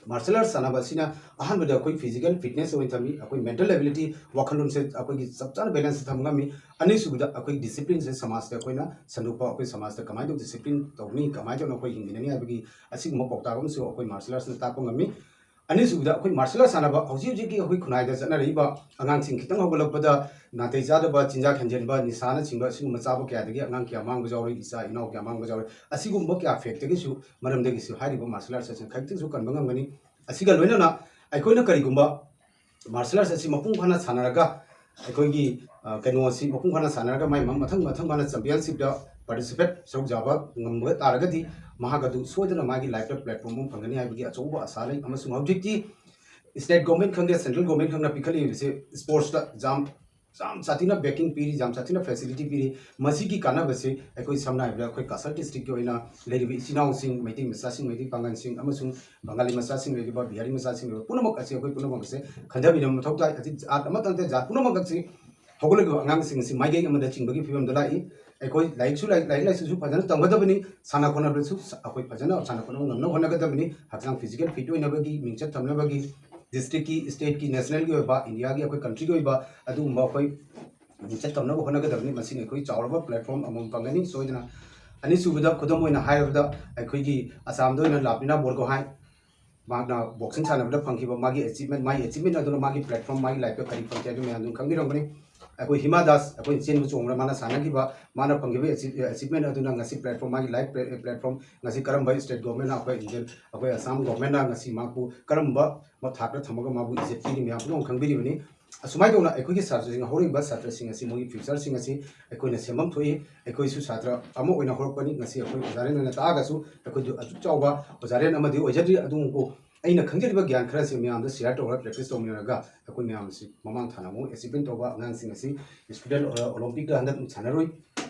ꯃꯥꯔꯁꯦꯜ ꯑꯥꯔꯠ ꯁꯥꯟꯅꯕ ꯑꯁꯤꯅ ꯑꯍꯥꯟꯕꯗ ꯑꯩꯈꯣꯏ ꯐꯤꯖꯤꯀꯦꯜ ꯐꯤꯠꯅꯦꯁ ꯑꯣꯏꯅ ꯊꯝꯃꯤ, ꯑꯩꯈꯣꯏ ꯃꯦꯟꯇꯦꯜ ꯑꯦꯕꯤꯂꯤꯇꯤ, ꯋꯥꯈꯜꯂꯣꯟꯁꯦ ꯑꯩꯈꯣꯏꯒꯤ ꯆꯞ ꯆꯥꯅ ꯕꯦꯂꯦꯟꯁ ꯊꯝꯕ ꯉꯝꯃꯤ꯫ ꯑꯅꯤꯁꯨꯕꯗ ꯑꯩꯈꯣꯏ ꯗꯤꯁꯤꯄ꯭ꯂꯤꯟꯁꯦ ꯁꯃꯥꯖꯇ ꯑꯩꯈꯣꯏꯅ ꯁꯟꯗꯣꯛꯄ, ꯑꯩꯈꯣꯏ ꯁꯃꯥꯖꯇ ꯀꯃꯥꯏꯅ ꯇꯧ ꯗꯤꯁꯤꯄ꯭ꯂꯤꯟ ꯇꯧꯅꯤ, ꯀꯃꯥꯏꯅ ꯇꯧꯅ ꯑꯩꯈꯣꯏ ꯍꯤꯡꯃꯤꯟꯅꯅꯤ ꯍꯥꯏꯕꯒꯤ ꯑꯁꯤꯒꯨꯝꯕ ꯄꯥꯎꯇꯥꯛ ꯑꯃꯁꯨ ꯑꯩꯈꯣꯏ ꯃꯥꯔꯁꯦꯜ ꯑꯥꯔꯠꯁꯅ ꯇꯥꯛꯄ ꯉꯝꯃꯤ꯫ ꯑꯅꯤꯁꯨꯕꯗ ꯑꯩꯈꯣꯏ ꯃꯥꯔꯁꯦꯜ ꯑꯥꯔꯠ ꯁꯥꯟꯅꯕ ꯍꯧꯖꯤꯛ ꯍꯧꯖꯤꯛꯀꯤ ꯑꯩꯈꯣꯏ ꯈꯨꯟꯅꯥꯏꯗ ꯆꯠꯅꯔꯛꯏꯕ ꯑꯉꯥꯡꯁꯤꯡ ꯈꯤꯇꯪ ꯍꯧꯒꯠꯂꯛꯄꯗ ꯅꯥꯇꯩ ꯆꯥꯗꯕ ꯆꯤꯟꯖꯥꯛ ꯍꯦꯟꯖꯟꯕ, ꯅꯤꯁꯥꯅꯆꯤꯡꯕ ꯑꯁꯤꯒꯨꯝꯕ ꯆꯥꯕ ꯀꯌꯥꯗꯒꯤ ꯑꯉꯥꯡ ꯀꯌꯥ ꯃꯥꯡꯕ ꯌꯥꯎꯔꯤ, ꯏꯆꯥ ꯏꯅꯥꯎ ꯀꯌꯥ ꯃꯥꯡꯕ ꯌꯥꯎꯔꯤ꯫ ꯑꯁꯤꯒꯨꯝꯕ ꯀꯌꯥ ꯐꯦꯛꯇꯒꯤꯁꯨ, ꯃꯔꯝꯗꯒꯤꯁꯨ ꯍꯥꯏꯔꯤꯕ ꯃꯥꯔꯁꯦꯜ ꯑꯥꯔꯠꯁ ꯑꯁꯤꯅ ꯈꯖꯤꯛꯇꯪꯁꯨ ꯀꯟꯕ ꯉꯝꯒꯅꯤ꯫ ꯑꯁꯤꯒ ꯂꯣꯏꯅꯅ ꯑꯩꯈꯣꯏꯅ ꯀꯔꯤꯒꯨꯝꯕ ꯃꯥꯔꯁꯦꯜ ꯑꯥꯔꯠꯁ ꯑꯁꯤ ꯃꯄꯨꯡ ꯐꯥꯅ ꯁꯥꯟꯅꯔꯒ, ꯑꯩꯈꯣꯏꯒꯤ, ꯑ, ꯀꯩꯅꯣ ꯑꯁꯤ ꯃꯄꯨꯡ ꯐꯥꯅ ꯁꯥꯟꯅꯔꯒ ꯃꯥꯏ ꯃ-, ꯃꯊꯪ ꯃꯊꯪ ꯃꯥꯅ ꯆꯦꯝꯄꯤꯌꯟꯁꯤꯞꯇ ꯄꯥꯔꯇꯤꯁꯤꯄꯦꯠ, ꯁꯔꯨꯛ ꯌꯥꯕ ꯉꯝꯕ ꯇꯥꯔꯒꯗꯤ, ꯃꯍꯥꯛ ꯑꯗꯨ ꯁꯣꯏꯗꯅ ꯃꯥꯒꯤ ꯂꯥꯏꯐꯇ ꯄ꯭ꯂꯦꯠꯐꯣꯔꯝ ꯑꯃ ꯐꯪꯒꯅꯤ ꯍꯥꯏꯕꯒꯤ ꯑꯆꯧꯕ ꯑꯁꯥ ꯂꯩ꯫ ꯑꯃꯁꯨꯡ ꯍꯧꯖꯤꯛꯇꯤ ꯁ꯭ꯇꯦꯠ ꯒꯣꯔꯃꯦꯟ ꯈꯪꯗꯦ, ꯁꯦꯟꯇ꯭ꯔꯦꯜ ꯒꯣꯔꯃꯦꯟ ꯈꯪꯗꯦ, ꯄꯤꯈꯠꯂꯛꯂꯤꯕꯁꯦ ꯁ꯭ꯄꯣꯔꯠꯁꯇ ꯌꯥꯝ, ꯌꯥꯝ ꯁꯥꯊꯤꯅ ꯕꯦꯀꯤꯡ ꯄꯤꯔꯤ, ꯌꯥꯝ ꯁꯥꯊꯤꯅ ꯐꯦꯁꯤꯂꯤꯇꯤ ꯄꯤꯔꯤ꯫ ꯃꯁꯤꯒꯤ ꯀꯥꯟꯅꯕꯁꯤ ꯑꯩꯈꯣꯏ ꯁꯝꯅ ꯍꯥꯏꯔꯕꯗ ꯑꯩꯈꯣꯏ ꯀꯁꯥꯔ ꯗꯤꯁꯇ꯭ꯔꯤꯛꯀꯤ ꯑꯣꯏꯅ ꯂꯩꯔꯤꯕ ꯏꯆꯤꯜ ꯏꯅꯥꯎꯁꯤꯡ, ꯃꯩꯇꯩ ꯃꯆꯥꯁꯤꯡ, ꯃꯩꯇꯩ ꯄꯥꯉꯜꯁꯤꯡ ꯑꯃꯁꯨꯡ ꯕꯪꯒꯥꯂꯤ ꯃꯆꯥꯁꯤꯡ ꯂꯩꯔꯤꯕ, ꯕꯤꯍꯥꯔꯤ ꯃꯆꯥꯁꯤꯡ ꯂꯩꯔꯤꯕ ꯄꯨꯝꯅꯃꯛ ꯑꯁꯤ ꯑꯩꯈꯣꯏ ꯄꯨꯝꯅꯃꯛ ꯑꯁꯦ ꯈꯟꯊꯃꯤꯟꯅꯕ ꯃꯊꯧ ꯇꯥꯏ꯫ ꯍꯧꯖꯤꯛ ꯖꯥꯠ ꯑꯃꯠꯇ ꯅꯠꯇꯦ, ꯖꯥꯠ ꯄꯨꯝꯅꯃꯛ ꯑꯁꯤ ꯍꯧꯒꯠꯂꯛꯂꯤꯕ ꯑꯉꯥꯡꯁꯤꯡ ꯑꯁꯤ ꯃꯥꯏꯀꯩ ꯑꯃꯗ ꯆꯤꯡꯕꯒꯤ ꯐꯤꯕꯝꯗ ꯂꯥꯛꯏ꯫ ꯑꯩꯈꯣꯏ ꯂꯥꯏꯔꯤꯛꯁꯨ ꯂꯥꯏ-, ꯂꯥꯏꯔꯤꯛ ꯂꯥꯏꯁꯨꯁꯨ ꯐꯖꯅ ꯇꯝꯒꯗꯕꯅꯤ, ꯁꯥꯟꯅ ꯈꯣꯠꯅꯕꯗꯁꯨ ꯁ-, ꯑꯩꯈꯣꯏ ꯐꯖꯅ ꯁꯥꯟꯅ ꯈꯣꯠꯅꯕ ꯉꯝꯅꯕ ꯍꯣꯠꯅꯒꯗꯕꯅꯤ꯫ ꯍꯛꯆꯥꯡ ꯐꯤꯖꯤꯀꯦꯜ ꯐꯤꯠ ꯑꯣꯏꯅꯕꯒꯤ, ꯃꯤꯡꯆꯠ ꯊꯝꯅꯕꯒꯤ, ꯗꯤꯁꯇ꯭ꯔꯤꯛꯀꯤ, ꯁ꯭ꯇꯦꯠꯀꯤ, ꯅꯦꯁꯅꯦꯜꯒꯤ ꯑꯣꯏꯕ, ꯏꯟꯗꯤꯌꯥꯒꯤ, ꯑꯩꯈꯣꯏ ꯀꯟꯇ꯭ꯔꯤꯒꯤ ꯑꯣꯏꯕ ꯑꯗꯨꯒꯨꯝꯕ ꯑꯩꯈꯣꯏ ꯃꯤꯡꯆꯠ ꯊꯝꯅꯕ ꯍꯣꯠꯅꯒꯗꯕꯅꯤ꯫ ꯃꯁꯤꯅ ꯑꯩꯈꯣꯏ ꯆꯥꯎꯔꯕ ꯄ꯭ꯂꯦꯠꯐꯣꯔꯝ ꯑꯃꯃꯝ ꯐꯪꯒꯅꯤ ꯁꯣꯏꯗꯅ꯫ ꯑꯅꯤꯁꯨꯕꯗ ꯈꯨꯗꯝ ꯑꯣꯏꯅ ꯍꯥꯏꯔꯕꯗ ꯑꯩꯈꯣꯏꯒꯤ ꯑꯁꯥꯝꯗ ꯑꯣꯏꯅ ꯂꯥꯞꯂꯤꯅꯥ ꯕꯣꯔꯒꯣꯍꯥꯏ, ꯃꯍꯥꯛꯅ ꯕꯣꯛꯁꯤꯡ ꯁꯥꯟꯅꯕꯗ ꯐꯪꯈꯤꯕ ꯃꯥꯒꯤ ꯑꯦꯆꯤꯞꯃꯦꯟ, ꯃꯥꯒꯤ ꯑꯦꯆꯤꯞꯃꯦꯟ ꯑꯗꯨꯅ ꯃꯥꯒꯤ ꯄ꯭ꯂꯦꯠꯐꯣꯔꯝ, ꯃꯥꯒꯤ ꯂꯥꯏꯐꯇ ꯀꯔꯤ ꯐꯪꯈꯤ ꯍꯥꯏꯕꯗꯨ ꯃꯌꯥꯝ ꯑꯗꯨꯝ ꯈꯪꯕꯤꯔꯝꯒꯅꯤ꯫ ꯑꯩꯈꯣꯏ ꯍꯤꯃꯥ ꯗꯥꯁ, ꯑꯩꯈꯣꯏꯅ ꯆꯦꯟꯕ ꯆꯣꯡꯕꯗ ꯃꯥꯅ ꯁꯥꯟꯅꯈꯤꯕ, ꯃꯥꯅ ꯐꯪꯈꯤꯕ ꯑꯦꯆꯤꯞ-, ꯑꯦꯆꯤꯞꯃꯦꯟ ꯑꯗꯨꯅ ꯉꯁꯤ ꯄ꯭ꯂꯦꯠꯐꯣꯔꯝ, ꯃꯥꯒꯤ ꯂꯥꯏꯐ ꯄ꯭ꯂꯦ-, ꯄ꯭ꯂꯦꯠꯐꯣꯔꯝ ꯉꯁꯤ ꯀꯔꯝꯕ ꯁ꯭ꯇꯦꯠ ꯒꯣꯔꯃꯦꯟꯅ, ꯑꯩꯈꯣꯏ ꯏꯟꯗꯤꯌꯟ, ꯑꯩꯈꯣꯏ ꯑꯁꯥꯝ ꯒꯣꯔꯃꯦꯟꯅ ꯉꯁꯤ ꯃꯍꯥꯛꯄꯨ ꯀꯔꯝꯕ ꯊꯥꯛꯇ ꯊꯝꯃꯒ ꯃꯥꯕꯨ ꯏꯖꯠ ꯄꯤꯔꯤ ꯃꯌꯥꯝ ꯄꯨꯝꯅꯃꯛ ꯈꯪꯕꯤꯔꯤꯕꯅꯤ꯫ ꯑꯁꯨꯃꯥꯏꯅ ꯇꯧꯅ ꯑꯩꯈꯣꯏꯒꯤ ꯁꯥꯇ꯭ꯔꯁꯤꯡ, ꯍꯧꯔꯛꯏꯕ ꯁꯥꯇ꯭ꯔꯁꯤꯡ ꯑꯁꯤ ꯃꯣꯏꯒꯤ ꯐ꯭ꯌꯨꯆꯔꯁꯤꯡ ꯑꯁꯤ ꯑꯩꯈꯣꯏꯅ ꯁꯦꯝꯐꯝ ꯊꯣꯛꯏ꯫ ꯑꯩꯈꯣꯏꯁꯨ ꯁꯥꯇ꯭ꯔ ꯑꯃ ꯑꯣꯏꯅ ꯍꯧꯔꯛꯄꯅꯤ꯫ ꯉꯁꯤ ꯑꯩꯈꯣꯏ ꯑꯣꯖꯥꯔꯦꯟ ꯑꯣꯏꯅ ꯇꯥꯛꯑꯒꯁꯨ ꯑꯩꯈꯣꯏꯗꯨ ꯑꯁꯨꯛ ꯆꯥꯎꯕ ꯑꯣꯖꯥꯔꯦꯟ ꯑꯃꯗꯤ ꯑꯣꯏꯖꯗ꯭ꯔꯤ꯫ ꯑꯗꯨꯕꯨ ꯑꯩꯅ ꯈꯪꯖꯔꯤꯕ ꯒ꯭ꯌꯥꯟ ꯈꯔꯁꯤ ꯃꯌꯥꯝꯗ ꯁꯤꯌꯔ ꯇꯧꯔꯒ, ꯄ꯭ꯔꯦꯛꯇꯤꯁ ꯇꯧꯃꯤꯟꯅꯔꯒ ꯑꯩꯈꯣꯏ ꯃꯌꯥꯝꯁꯤ ꯃꯃꯥꯡ ꯊꯥꯅ ꯑꯃꯨꯛ ꯑꯦꯆꯤꯞꯃꯦꯟ ꯇꯧꯕ ꯑꯉꯥꯡꯁꯤꯡ ꯑꯁꯤ ꯁ꯭ꯇꯨꯗꯦꯟ ꯑꯣꯂꯣꯝꯄꯤꯛꯇ ꯍꯟꯗꯛ ꯁꯥꯟꯅꯔꯨꯏ꯫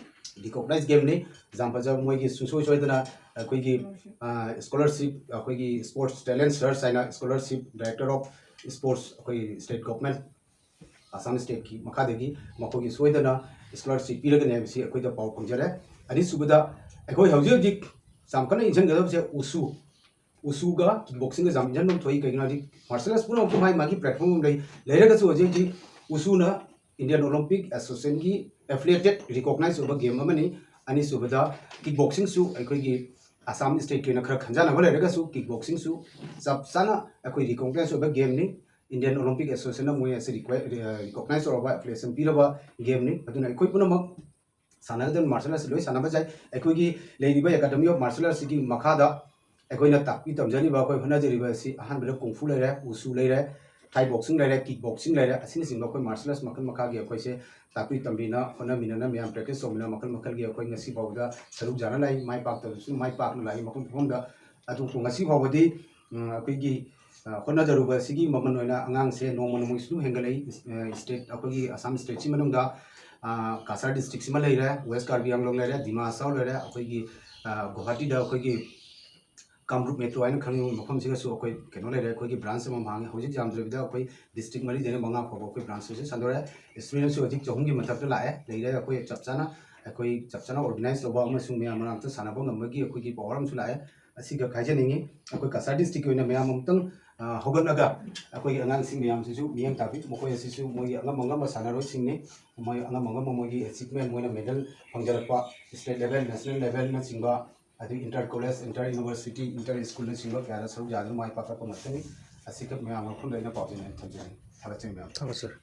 ꯔꯤꯀꯣꯛꯅꯥꯏꯖ ꯒꯦꯝꯅꯤ꯫ ꯌꯥꯝ ꯐꯖꯕ, ꯃꯣꯏꯒꯤ ꯁꯨꯡꯁꯣꯏ ꯁꯣꯏꯗꯅ ꯑꯩꯈꯣꯏꯒꯤ, ꯑ, ꯁ꯭ꯀꯣꯂꯔꯁꯤꯞ, ꯑꯩꯈꯣꯏꯒꯤ ꯁ꯭ꯄꯣꯔꯠꯁ ꯇꯦꯂꯦꯟꯠ ꯁꯔꯆ ꯍꯥꯏꯅ ꯁ꯭ꯀꯣꯂꯔꯁꯤꯞ ꯗꯥꯏꯔꯦꯛꯇꯔ ꯑꯣꯐ ꯁ꯭ꯄꯣꯔꯠꯁ, ꯑꯩꯈꯣꯏꯒꯤ ꯁ꯭ꯇꯦꯠ ꯒꯣꯔꯃꯦꯟ, ꯑꯁꯥꯝ ꯁ꯭ꯇꯦꯠꯀꯤ ꯃꯈꯥꯗꯒꯤ ꯃꯈꯣꯏꯒꯤ ꯁꯣꯏꯗꯅ ꯁ꯭ꯀꯣꯂꯔꯁꯤꯞ ꯄꯤꯔꯒꯅꯤ ꯍꯥꯏꯕꯁꯤ ꯑꯩꯈꯣꯏꯗ ꯄꯥꯎ ꯐꯪꯖꯔꯦ꯫ ꯑꯅꯤꯁꯨꯕꯗ, ꯑꯩꯈꯣꯏ ꯍꯧꯖꯤꯛ ꯍꯧꯖꯤꯛ ꯌꯥꯝ ꯀꯟꯅ ꯏꯟꯁꯤꯟꯒꯗꯕꯁꯦ ꯎꯁꯨ, ꯎꯁꯨꯒ ꯀꯤꯛ ꯕꯣꯛꯁꯤꯡꯒ ꯌꯥꯝ ꯏꯟꯖꯟꯐꯝ ꯊꯣꯛꯏ꯫ ꯀꯩꯒꯤꯅꯣ ꯍꯥꯏꯗꯤ ꯃꯥꯔꯁꯦꯜ ꯑꯥꯔꯠꯁ ꯄꯨꯝꯅꯃꯛꯇꯨ ꯃꯥꯒꯤ ꯃꯥꯒꯤ ꯄ꯭ꯂꯦꯠꯐꯣꯝ ꯑꯃ ꯂꯩ꯫ ꯂꯩꯔꯒꯁꯨ ꯍꯧꯖꯤꯛ ꯍꯧꯖꯤꯛ ꯎꯁꯨꯅ ꯏꯟꯗꯤꯌꯟ ꯑꯣꯂꯤꯝꯄꯤꯛ ꯑꯦꯁꯣꯁꯤꯌꯦꯁꯟꯒꯤ ꯑꯦꯐꯤꯂꯤꯌꯦꯇꯦꯠ ꯔꯤꯀꯣꯛꯅꯥꯏꯖ ꯑꯣꯏꯕ ꯒꯦꯝ ꯑꯃꯅꯤ꯫ ꯑꯅꯤꯁꯨꯕꯗ ꯀꯤꯛ ꯕꯣꯛꯁꯤꯡꯁꯨ ꯑꯩꯈꯣꯏꯒꯤ ꯑꯁꯥꯝ ꯁ꯭ꯇꯦꯠꯀꯤ ꯑꯣꯏꯅ ꯈꯔ ꯈꯟꯖꯥꯟꯅꯕ ꯂꯩꯔꯒꯁꯨ ꯀꯤꯛ ꯕꯣꯛꯁꯤꯡꯁꯨ ꯆꯞ ꯆꯥꯅ ꯑꯩꯈꯣꯏ ꯔꯤꯀꯣꯛꯅꯥꯏꯖ ꯑꯣꯏꯕ ꯒꯦꯝꯅꯤ꯫ ꯏꯟꯗꯤꯌꯟ ꯑꯣꯂꯤꯝꯄꯤꯛ ꯑꯦꯁꯣꯁꯤꯌꯦꯁꯟꯅ ꯃꯣꯏ ꯑꯁꯤ ꯔꯤꯀꯣꯛꯅꯥꯏꯖ ꯇꯧꯔꯕ ꯑꯦꯐꯤꯂꯤꯌꯦꯁꯟ ꯄꯤꯔꯕ ꯒꯦꯝꯅꯤ꯫ ꯑꯗꯨꯅ ꯑꯩꯈꯣꯏ ꯄꯨꯝꯅꯃꯛ ꯁꯥꯟꯅꯒꯗꯕ ꯃꯥꯔꯁꯦꯜ ꯑꯥꯔꯠꯁꯤ ꯂꯣꯏ ꯁꯥꯟꯅꯕ ꯌꯥꯏ꯫ ꯑꯩꯈꯣꯏꯒꯤ ꯂꯩꯔꯤꯕ ꯑꯦꯀꯥꯗꯃꯤ ꯑꯣꯐ ꯃꯥꯔꯁꯦꯜ ꯑꯥꯔꯠꯁꯤꯒꯤ ꯃꯈꯥꯗ ꯑꯩꯈꯣꯏꯅ ꯇꯥꯛꯄꯤ ꯇꯝꯖꯔꯤꯕ, ꯑꯩꯈꯣꯏ ꯍꯣꯠꯅꯖꯔꯤꯕ ꯑꯁꯤ ꯑꯍꯥꯟꯕꯗ ꯀꯨꯡꯐꯨ ꯂꯩꯔꯦ, ꯎꯁꯨ ꯂꯩꯔꯦ, ꯊꯥꯏ ꯕꯣꯛꯁꯤꯡ ꯂꯩꯔꯦ, ꯀꯤꯛ ꯕꯣꯛꯁꯤꯡ ꯂꯩꯔꯦ, ꯑꯁꯤꯅꯆꯤꯡꯕ ꯑꯩꯈꯣꯏ ꯃꯥꯔꯁꯦꯜ ꯑꯥꯔꯠꯁ ꯃꯈꯜ ꯃꯈꯥꯒꯤ ꯑꯩꯈꯣꯏꯁꯦ ꯇꯥꯛꯄꯤ ꯇꯝꯕꯤꯅ ꯍꯣꯠꯅꯃꯤꯟꯅꯅ ꯃꯌꯥꯝ ꯄ꯭ꯔꯦꯛꯇꯤꯁ ꯇꯧꯃꯤꯟꯅ ꯃꯈꯜ ꯃꯈꯜꯒꯤ ꯑꯩꯈꯣꯏ ꯉꯁꯤ ꯐꯥꯎꯕꯗ ꯁꯔꯨꯛ ꯌꯥꯅ ꯂꯥꯛꯏ, ꯃꯥꯏ ꯄꯥꯛꯇꯕꯁꯨ ꯃꯥꯏ ꯄꯥꯛꯅ ꯂꯥꯛꯏ꯫ ꯃꯐꯝ ꯃꯐꯝꯗ ꯑꯗꯨ ꯉꯁꯤ ꯐꯥꯎꯕꯗꯤ, ꯎꯝ, ꯑꯩꯈꯣꯏꯒꯤ, ꯑ, ꯍꯣꯠꯅꯖꯔꯨꯕ ꯑꯁꯤꯒꯤ ꯃꯃꯜ ꯑꯣꯏꯅ ꯑꯉꯥꯡꯁꯦ ꯅꯣꯡꯃ ꯅꯣꯡꯃꯒꯤ ꯁꯨꯝ ꯍꯦꯟꯒꯠꯂꯛꯏ꯫ ꯏꯁ-, ꯑ, ꯁ꯭ꯇꯦꯠ, ꯑꯩꯈꯣꯏꯒꯤ ꯑꯁꯥꯝ ꯁ꯭ꯇꯦꯠꯁꯤ ꯃꯅꯨꯡꯗ, ꯑ, ꯀꯥꯁꯥꯔ ꯗꯤꯁꯇ꯭ꯔꯤꯛꯁꯤꯃ ꯂꯩꯔꯦ, ꯋꯦꯁ ꯀꯥꯔꯕꯤ ꯑꯪꯂꯣꯡ ꯂꯩꯔꯦ, ꯗꯤꯃꯥ ꯍꯁꯥꯎ ꯂꯩꯔꯦ, ꯑꯩꯈꯣꯏꯒꯤ, ꯑ, ꯒꯨꯋꯥꯍꯥꯇꯤꯗ ꯑꯩꯈꯣꯏꯒꯤ ꯀꯥꯝꯔꯨꯞ ꯃꯦꯇ꯭ꯔꯣ ꯍꯥꯏꯅ ꯈꯪꯅꯕ ꯃꯐꯝꯁꯤꯒꯁꯨ ꯑꯩꯈꯣꯏ ꯀꯩꯅꯣ ꯂꯩꯔꯦ, ꯑꯩꯈꯣꯏꯒꯤ ꯕ꯭ꯔꯥꯟꯁ ꯑꯃ ꯍꯥꯡꯉꯦ꯫ ꯍꯧꯖꯤꯛ ꯌꯥꯝꯗ꯭ꯔꯕꯤꯗ ꯑꯩꯈꯣꯏ ꯗꯤꯁꯇ꯭ꯔꯤꯛ ꯃꯔꯤꯗꯩꯅ ꯃꯉꯥ ꯐꯥꯎꯕ ꯑꯩꯈꯣꯏ ꯕ꯭ꯔꯥꯟꯁ ꯍꯧꯖꯤꯛ ꯁꯟꯗꯣꯔꯛꯑꯦ꯫ ꯁ꯭ꯇꯨꯗꯦꯟꯁꯨ ꯍꯧꯖꯤꯛ ꯆꯍꯨꯝꯒꯤ ꯃꯊꯛꯇ ꯂꯥꯛꯑꯦ, ꯂꯩꯔꯦ꯫ ꯑꯩꯈꯣꯏ ꯆꯞ ꯆꯥꯅ, ꯑꯩꯈꯣꯏ ꯆꯞ ꯆꯥꯅ ꯑꯣꯔꯒꯅꯥꯏꯖ ꯇꯧꯕ ꯑꯃꯁꯨꯡ ꯃꯌꯥꯝ ꯃꯅꯥꯛꯇ ꯁꯥꯟꯅꯕ ꯉꯝꯕꯒꯤ ꯑꯩꯈꯣꯏꯒꯤ ꯄꯥꯋꯔ ꯑꯃꯁꯨ ꯂꯥꯛꯑꯦ꯫ ꯑꯁꯤꯈꯛ ꯍꯥꯏꯖꯅꯤꯡꯉꯤ꯫ ꯑꯩꯈꯣꯏ ꯀꯁꯥꯔ ꯗꯤꯁꯇ꯭ꯔꯤꯛꯀꯤ ꯑꯣꯏꯅ ꯃꯌꯥꯝ ꯑꯃꯨꯛꯇꯪ, ꯑ, ꯍꯧꯒꯠꯂꯒ ꯑꯩꯈꯣꯏꯒꯤ ꯑꯉꯥꯡꯁꯤꯡ ꯃꯌꯥꯝꯁꯤꯁꯨ ꯃꯤꯠꯌꯦꯡ ꯇꯥꯕꯤ꯫ ꯃꯈꯣꯏ ꯑꯁꯤꯁꯨ ꯃꯣꯏꯒꯤ ꯑꯉꯝ ꯑꯉꯝꯕ ꯁꯥꯟꯅꯔꯣꯏꯁꯤꯡꯅꯤ꯫ ꯃꯣꯏ ꯑꯉꯝ ꯑꯉꯝꯕ ꯃꯣꯏꯒꯤ ꯑꯦꯆꯤꯞꯃꯦꯟ, ꯃꯣꯏꯅ ꯃꯦꯗꯜ ꯐꯪꯖꯔꯛꯄ, ꯁ꯭ꯇꯦꯠ ꯂꯦꯚꯦꯜ, ꯅꯦꯁꯅꯦꯜ ꯂꯦꯚꯦꯜꯅꯆꯤꯡꯕ, ꯑꯗꯒꯤ inter college, inter university, inter ꯁ꯭ꯀꯨꯜꯅꯆꯤꯡꯕ ꯀꯌꯥꯗ ꯁꯔꯨꯛ ꯌꯥꯗꯨꯅ ꯃꯥꯏ ꯄꯥꯛꯂꯛꯄ ꯉꯥꯛꯇꯅꯤ꯫ ꯑꯁꯤꯈꯛ ꯃꯌꯥꯝ ꯃꯐꯝꯗ ꯑꯩꯅ ꯄꯥꯎꯖꯦꯜ ꯑꯣꯏꯅ ꯊꯝꯖꯅꯤꯡꯏ꯫ ꯊꯥꯒꯠꯆꯔꯤ ꯃꯌꯥꯝ꯫ ꯊꯥꯒꯠꯆꯔꯤ꯫